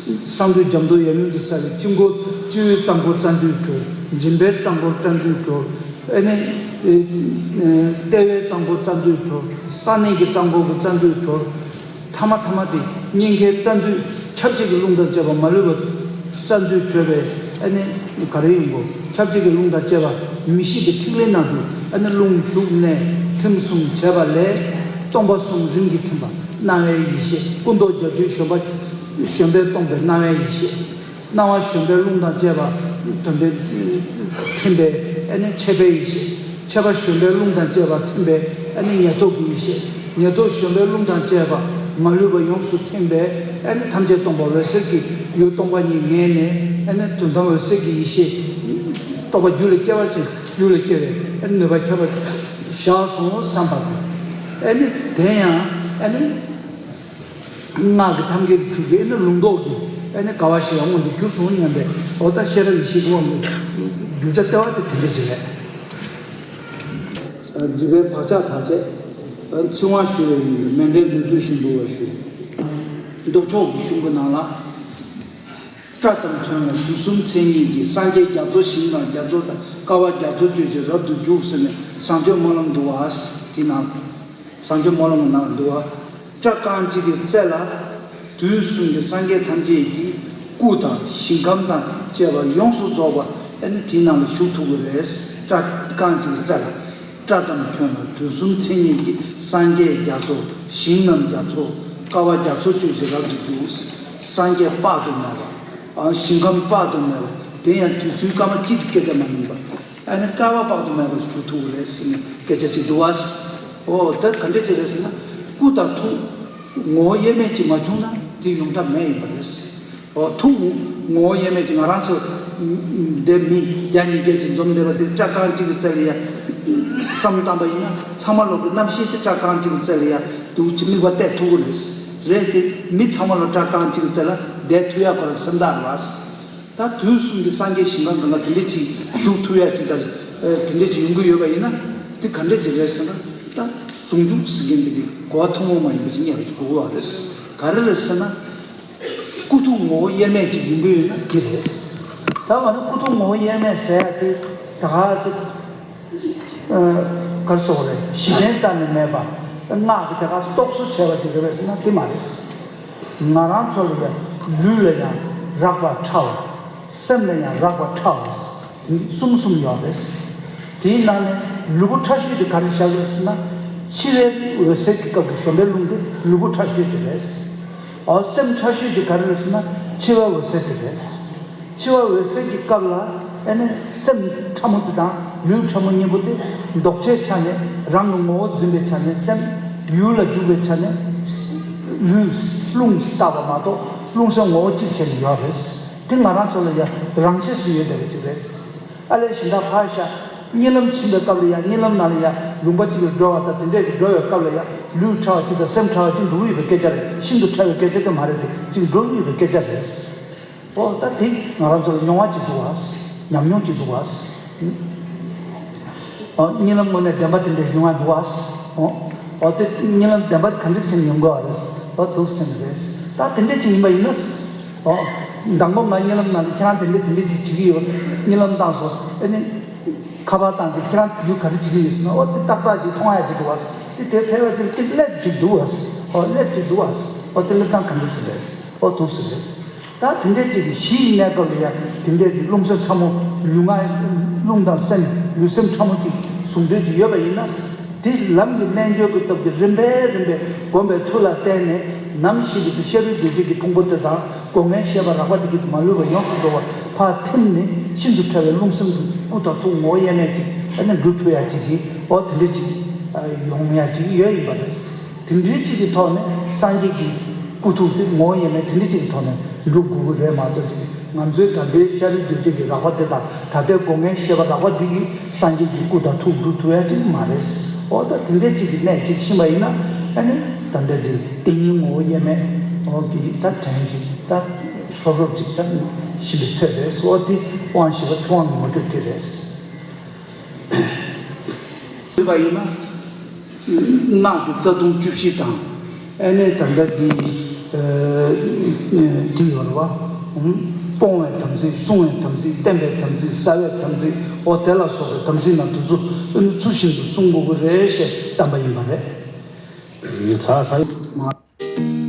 གསང་འདུས་འཇམ་མདོ་ཡབ་ཡུམ་གྱིས་གསལ་བའི་སྤྱི་མགོ། སྤྱི་བོའི་གཙང་པོ་རྩ་མདུད་གྲོལ། མགྲིན་པའི་གཙང་པོ་རྩ་མདུད་གྲོལ། ཨ་ནི་ལྟེ་བའི་གཙང་པོ་རྩ་མདུད་གྲོལ། གསང་གནས་ཀྱི་གཙང་པོ་གི་རྩ་མདུད་གྲོལ། ཐ་མ་ཐ་མ་དེ་སྙིང་གའི་རྩ་མདུད་ཁྱབ་བྱེད་ཀྱི་རླུང་དང་བཅས་པ་མ་ལུས་པ་རྩ་མདུད་གྲོལ་བས། ཨ་ནི་ག་རེ་ཡིན་གོ། ཁྱབ་བྱེད་ཀྱི་རླུང་དང་བཅས་པ་མི་ཤིགས་པའི་ཐིག་ལེ་ནང་དུ་ཨ་ནི་རླུང་ཞུགས་གནས་ཐིམ་གསུམ་བྱས་པ་ལས། སྟོང་པ་གསུམ་རིམ་གྱིས་ཐིམ་པ་སྣང་བའི་ཡེ་ཤེས། སྐུ་མདོག་རྒྱ་མཚོའི་བཞོན་པ་བཞོན་པས་སྟོང་པའི་སྣང་བའི་ཡེ་ཤེས། སྣང་བ་བཞོན་པའི་རླུང་དང་བཅས་པ་དོན་པའི་ཐིམ་པས་ཨ་ནི་མཆེད་པའི་ཡེ་ཤེས། མཆེད་པ་བཞོན་པའི་རླུང་དང་བཅས་པ་ཐིམ་པས་ཨ་ནི་ཉེར་ཐོབ་ཀྱི་ཡེ་ཤེས། ཉེར་ཐོབ་བཞོན་པའི་རླུང་དང་བཅས་པ་མ་ལུས་པ་ཡོངས་སུ་ཐིམ་པས་ཨ་ནི་ཐམས་ཅད་སྟོང་པ་འོད་གསལ་གྱི་ཡུལ་སྟོང་པ་ཉིད་ངེས་ནས། ཨ་ནི་དོན་དམ་འོད་གསལ་གྱི་ཡེ་ཤེས་རྟོགས་པ་རྒྱུད་ལ་སྐྱེ་བ་ཅན། རྒྱུད་ལ་སྐྱེ་བའི་ཨ་ནི་ནུས་པ་ཁྱད་པར་བཞག་སོང་བསམ་པ་དང་། ཨ་ནི་དེ་ཡང་ཨ་ནི། སྔགས་ཀྱི་ཐབས་མཁས་ཀྱི་ཕྲུ་གུ་ཨེ་ནི་ལུང་རྟོགས་ཀྱི་ཨེ་ནི་དགའ་བ་ཞིག་ལ་མངོན་དུ་གྱུར་སོང་སྙམ་པའི་འོ་ད་ཤེས་རབ་ཡེ་ཤེས་ཀྱི་དབང་གིས་རྒྱུ་ཆ་ལྟེ་བ་དེ་དེ་འདྲ་ཅིག་རེད། སྒྲིབ་པའི་བག་ཆགས་དག་བྱས། ཚིག་དབང་ཞུ་བའི་ཡིན་པས་མཎྜལ་ལུས་བཏུད་བཞིན་འབུལ་བར་ཞུ། མདོ་ཕྱོགས་ཀྱི་གཞུང་གི་ནང་ལ། སྐྲ་ཙམ་ཐོན་ལ་དུས་གསུམ་མཚན་ཉིད་ཀྱི། སངས་རྒྱས་རྒྱ་མཚོ་ཞིང་རྣམས་རྒྱ་མཚོ་དང་། ཀ་བ་རྒྱ་མཚོ་སྤྱོད་ཅིང་རབ་ཏུ་རྒྱུག་ཟེར་ནས་བཟང་སྤྱོད་སྨོན་ལམ་འདུག་བ། དེ་ནང་། བཟང་སྤྱོད་སྨོན་ལམ་ནང་འདུག་བ། སྐྲ་རྐང་གཅིག་གི་རྩེ་ལ་དུས་གསུམ་གྱི་སངས་རྒྱས་ཐམས་ཅད་ཀྱི་སྐུ་དང་ཞིང་ཁམས་དང་བཅས་པ་ཡོངས་སུ་རྫོགས་པ་ཨ་ནི་དེའི་ནང་ལ་བཞུགས་ཐུབ་ཀྱི་རེད། སྐྲ་རྐང་གཅིག་གི་རྩེ་ལ། སྐྲ་ཙམ་ཁྱོན་ལ་དུས་གསུམ་མཚན་ཉིད་ཀྱི། སངས་རྒྱས་རྒྱ་མཚོ་ཞིང་རྣམས་རྒྱ་མཚོ། ཀ་བ་རྒྱ་མཚོ་སྤྱོད་ཅིང་རབ་ཏུ་རྒྱུག། སངས་རྒྱས་དཔག་ཏུ་མེད་པ། ཨ་ཞིང་ཁམས་དཔག་ཏུ་མེད་པ། དེ་ཡང་དུས་ཚོད་སྐར་མ་གཅིག་གི་སྐད་ཆ་མ་ཡིན་པ། ཨ་ནི་བསྐལ་པ་དཔག་ཏུ་མེད་པར་བཞུགས་ཐུབ་ཀྱི་རེད་ཟེར་ནས་སྐད་ཆ་ཅིག་འདུག་བ། ཨོ་ད་ག་འདྲ་ཅིག་རེད་ཟེར་ན། སྐུ་དང་ཐུགས་ངོ་བོ་དབྱེར་མེད་ཅིག་མ་བྱུང་ན་དེ་ཡོང་ཐབས་མེད་ཡིན་པ་རེད། ཨོ་ཐུགས་ངོ་བོ་དབྱེར་མེད་ཅིག་ང་རང་ཚོ་འདི་མི་བརྒྱ་ཉིས་བརྒྱ་ཅིག་འཛོམས་བསྡད་པ་དེ་སྐྲ་རྐང་གཅིག་གི་རྩ་ལ་ཡ་བསམ་བཏང་པ་ཡིན་ན། ཚང་མ་ལོག་གི་རྣམ་ཤེས་དེ་སྐྲ་རྐང་གཅིག་གི་རྩ་ལ་ཡ་འདུག་ཅིག་དམིགས་པ་གཏད་ཐུབ་ཀྱི་རེད། རེད་དེ་མི་ཚང་མ་ལོག་སྐྲ་རྐང་གཅིག་གི་རྩ་ལ་བསྡད་ཐུབ་ཡ་ཁོ་རང་སེམས་ཐག་རེད་བ། ད་དུས་གསུམ་གྱི་སངས་རྒྱས་ཞིང་ཁམས་གང་ག་དེ་འདྲས་ཅིག་བཞུགས་ཐུབ་ཡ་ཅིག་དང་། ཨ་དེ་འདྲས་ཅིག་ཡོང་གི་ཡོད་པ་ཡིན་ན། དེ་ག་འདྲས་ཅིག་རེད་ཟེར་ན། ད་ཟུང་འཇུག་ཟེར་མཁན་དེ་གི་གོ་བ་ཐུན་མོང་མ་ཡིན་པ་ཅིག་རྙེད་པ་ཅིག་དགོས་ཀྱི་ཡོད་རེད། ག་རེ་རེད་ཟེར་ན། སྐུ་ཐུགས་ངོ་བོ་དབྱེར་མེད་ཅིག་ཡོང་གི་ཡོད་ན་དེ་རེད། ད་ང་ནི་སྐུ་ཐུགས་ངོ་བོ་དབྱེར་མེད་ཟེར་ཡ་དེ་ད་ག་ཚོད། ཨ་ག་རེ་ཟེར་དགོས་རེད། གཞི་རྟེན་རྩ་ནས་མེད་པ། སྔགས་ཀྱི་དེ་ག་རྟོགས་བཟོ་བྱས་པ་ཅིག་རེད་པས་ཟེར་ན་དེ་མ་རེད། ང་རང་ཚོ་ལ་ཡང་ལུས་ལ་ཡང་རགས་པ་ཕྲ་བ། སེམས་ལ་ཡང་རགས་པ་ཕྲ་བ། དེ་གསུམ་གསུམ་ཡོད་རེད། དེའི་ནང་ནས་ལུས་པོ་ཕྲ་ཤོས་དེ་ག་རེ་བཞག་གི་རེད་ཟེར་ན། འཆི་བའི་འོད་གསལ་གྱི་སྐབས་ཀྱི་གཞོམ་པའི་རླུང་དེ་ལུས་པོ་ཕྲ་ཤོས་དེ་རེད། ཨོ་སེམས་ཕྲ་ཤོས་དེ་ག་རེ་རེད་ཟེར་ན་འཆི་བའི་འོད་གསལ་དེ་རེད། འཆི་བ་འོད་གསལ་གྱི་སྐབས་ལ་ཨ་ནི་སེམས་ཕྲ་མོ་དེ་དང་ལུས་ཕྲ་མོ་གཉིས་པོ་དེ་ལྡོག་ཕྱོགས་ཆ་ནས་རང་གི་ངོ་བོ་འཛིན་པའི་ཆ་ནས་སེམས་ཡུལ་ལ་འཇུག་པའི་ཆ་ནས་ལུས་རླུང་ཟེར་བཏགས་པ་མ་གཏོགས་རླུང་སེམས་ངོ་བོ་གཅིག་བྱས་ནས་ཡོད་རེད། དེ་ང་རང་ཚོ་ལ་ཡང་རང་ཆས་སུ་ཡོད་བསྡད་པ་ཅིག་རེད། ཨ་ལས་གཞན་དག་ཕར་བཞག་གཉིད་ལམ་ཕྱིན་པའི་སྐབས་ལ་ཡང་གཉིད་ལམ་ནང་ལ་ཡང་ལུང་པ་གཅིག་ལ་འགྲོ་བ་དང་དེ་འདྲས་ཀྱི་འགྲོ་བའི་སྐབས་ལ་ཡང་ལུས་ཕྲ་བ་གཅིག་དང་སེམས་ཕྲ་བ་གཅིག་འགྲོ་གི་ཡོད་པའི་སྐད་ཆ་རེད། ཤིན་ཏུ་ཕྲ་བའི་སྐད་ཆ་དེ་མ་རེད་དེ་གཅིག་འགྲོ་གི་ཡོད་པའི་སྐད་ཆ་རེད། ཨོ་ད་དེ་ང་རང་ཚོ་ལ་མྱོང་བ་ཅིག་འདུག་བ། ཉམས་མྱོང་ཅིག་འདུག་བ། ཨོ་གཉིད་ལམ་དངོས་གནས་བདེན་པ་དེ་འདྲ་ཡོང་བ་འདུག་བ། ཨོ་ཨོ་དེ་གཉིད་ལམ་བདེན་པ་ག་འདྲ་ཟེར་ནས་ཡོང་དགོས་བ་རེད། ཨོ་འདུག་ཟེར་ནས་རེད། ད་དེ་འདྲ་ཅིག་ཡིན་པ་ཡིན་ན། ཨོ་མདང་དགོང་ང་གཉིད་ལམ་ནང་ནས་ཁྱེད་རང་དེ་འདྲ་དེ་འདྲ་ཅིག་བྱེད་ཀྱི་ཡོད། གཉིད་ལམ་བཏང་སོང་ཨ་ནི། ཁ་པར་བཏང་སྟེ་ཁྱེད་རང་དུས་ག་རེ་བྱེད་ཀྱི་ཡོད་ཟེར་ན། ཨོ་དེ་ཏག་ཏག་ཅིག་མཐོང་ཡ་ཅིག་འདུག་བ། དེ་དེ་ཕལ་བ་ཅིག་ཅིག་སླེབས་ཅིག་འདུག་བ། ཨོ་སླེབས་ཅིག་འདུག་བ། ཨོ་དེ་སླེབས་སྟངས་ག་འདྲ་ཟེར་རེད། ཨོ་འདུག་ཟེར་རེད། ད་དེ་འདྲས་ཅིག་གི་གཞི་ཡི་གནས་སྐབས་ལ་ཡང་དེ་འདྲས་ཀྱི་རླུང་སེམས་ཕྲ་མོ་ལུས་ངག་རླུང་དང་སེམས་ལུས་སེམས་ཕྲ་མོ་ཅིག་ཟུང་འབྲེལ་གྱི་ཡོད་པ་ཡིན་ན། དེ་ལམ་གྱི་རྣལ་འབྱོར་གྱི་སྟོབས་ཀྱིས་རིམ་པས་རིམ་པས་བསྒོམས་པའི་མཐུ་ལ་བརྟེན་ནས་ནམ་ཞིག་གི་ཚེ་ཤ་རུས་གདོས་བཅས་ཀྱི་ཕུང་པོ་དེ་དང་སྒོ་ལྔའི་ཤེས་པ་རགས་པ་དེ་གིས་མ་ལུས་པ་ཡོངས་སུ་རྫོགས་པ་ཕར་ཐིམ་ནས་ཤིན་ཏུ་ཕྲ་བའི་རླུང་སེམས་ཀྱི་སྐུ་དང་ཐུགས་ངོ་བོ་དབྱེར་མེད་ཅིག་ཨ་ནི་འགྲུབ་ཐུབ་ཡ་ཅིག་གི་ཨོ་དེ་འདྲས་ཅིག་ཡོང་ཡ་ཅིག་ཡོད་ཡིན་པ་རེད། དེ་འདྲའི་ཅིག་གི་ཐོག་ནས་སངས་རྒྱས་ཀྱི་སྐུ་ཐུགས་དེ་ངོ་བོ་དབྱེར་མེད་དེ་འདྲའི་ཅིག་གི་ཐོག་ནས་འགྲུབ་དགོས་ཀྱི་རེད་མ་གཏོགས་ཅིག་ང་ཚོའི་ད་ལྟའི་ཤ་རུས་གདོས་བཅས་ཀྱི་རགས་པ་དེ་དང་ད་ལྟའི་སྒོ་ལྔའི་ཤེས་པ་རགས་པ་འདི་གིས་སངས་རྒྱས་ཀྱི་སྐུ་དང་ཐུགས་འགྲུབ་ཐུབ་ཡ་ཅིག་མ་རེད། འོ་ད་དེ་འདྲའི་ཅིག་གི་གནད་ཅིག་ཤེས་པ་ཡིན་ན་ཨ་ནི་ད་ལྟ་འདི་དེ་ཉིད་ངོ་བོ་དབྱེར་མེད་འོ་གི་ད་དོན་ཅིག་ད་ལྷོབ་ལྷོབ་ཅིག་ད་ཤེས་པའི་ཚོད་རེད། འོ་དེ་དབང་ཞེས་པ་ཚེ་དབང་གི་ངོ་སྤྲོད་དེ་རེད། བྱས་པ་ཡིན་ན། སྔགས་ཀྱི་རྩ་ལྟུང་བཅུ་བཞི་དང་། ཨ་ནི་ད་ལྟ་འདི་ཨ་འདི་ཡོད་རེད་བ། སྤོང་བའི་དམ་ཚིག་སྲུང་བའི་དམ་ཚིག་བསྟེན་པའི་དམ་ཚིག་བསགས་པའི་དམ་ཚིག་འོ་དེ་ལ་སོགས་པའི་དམ་ཚིག་རྣམས་དེ་ཚོ་ཨ་ནི་ཚུལ་བཞིན་དུ་སྲུང་དགོས་ཀྱི་རེད་ཞེས་བསྟན་པ་ཡིན་པ་རེད། ཚ་ཚ།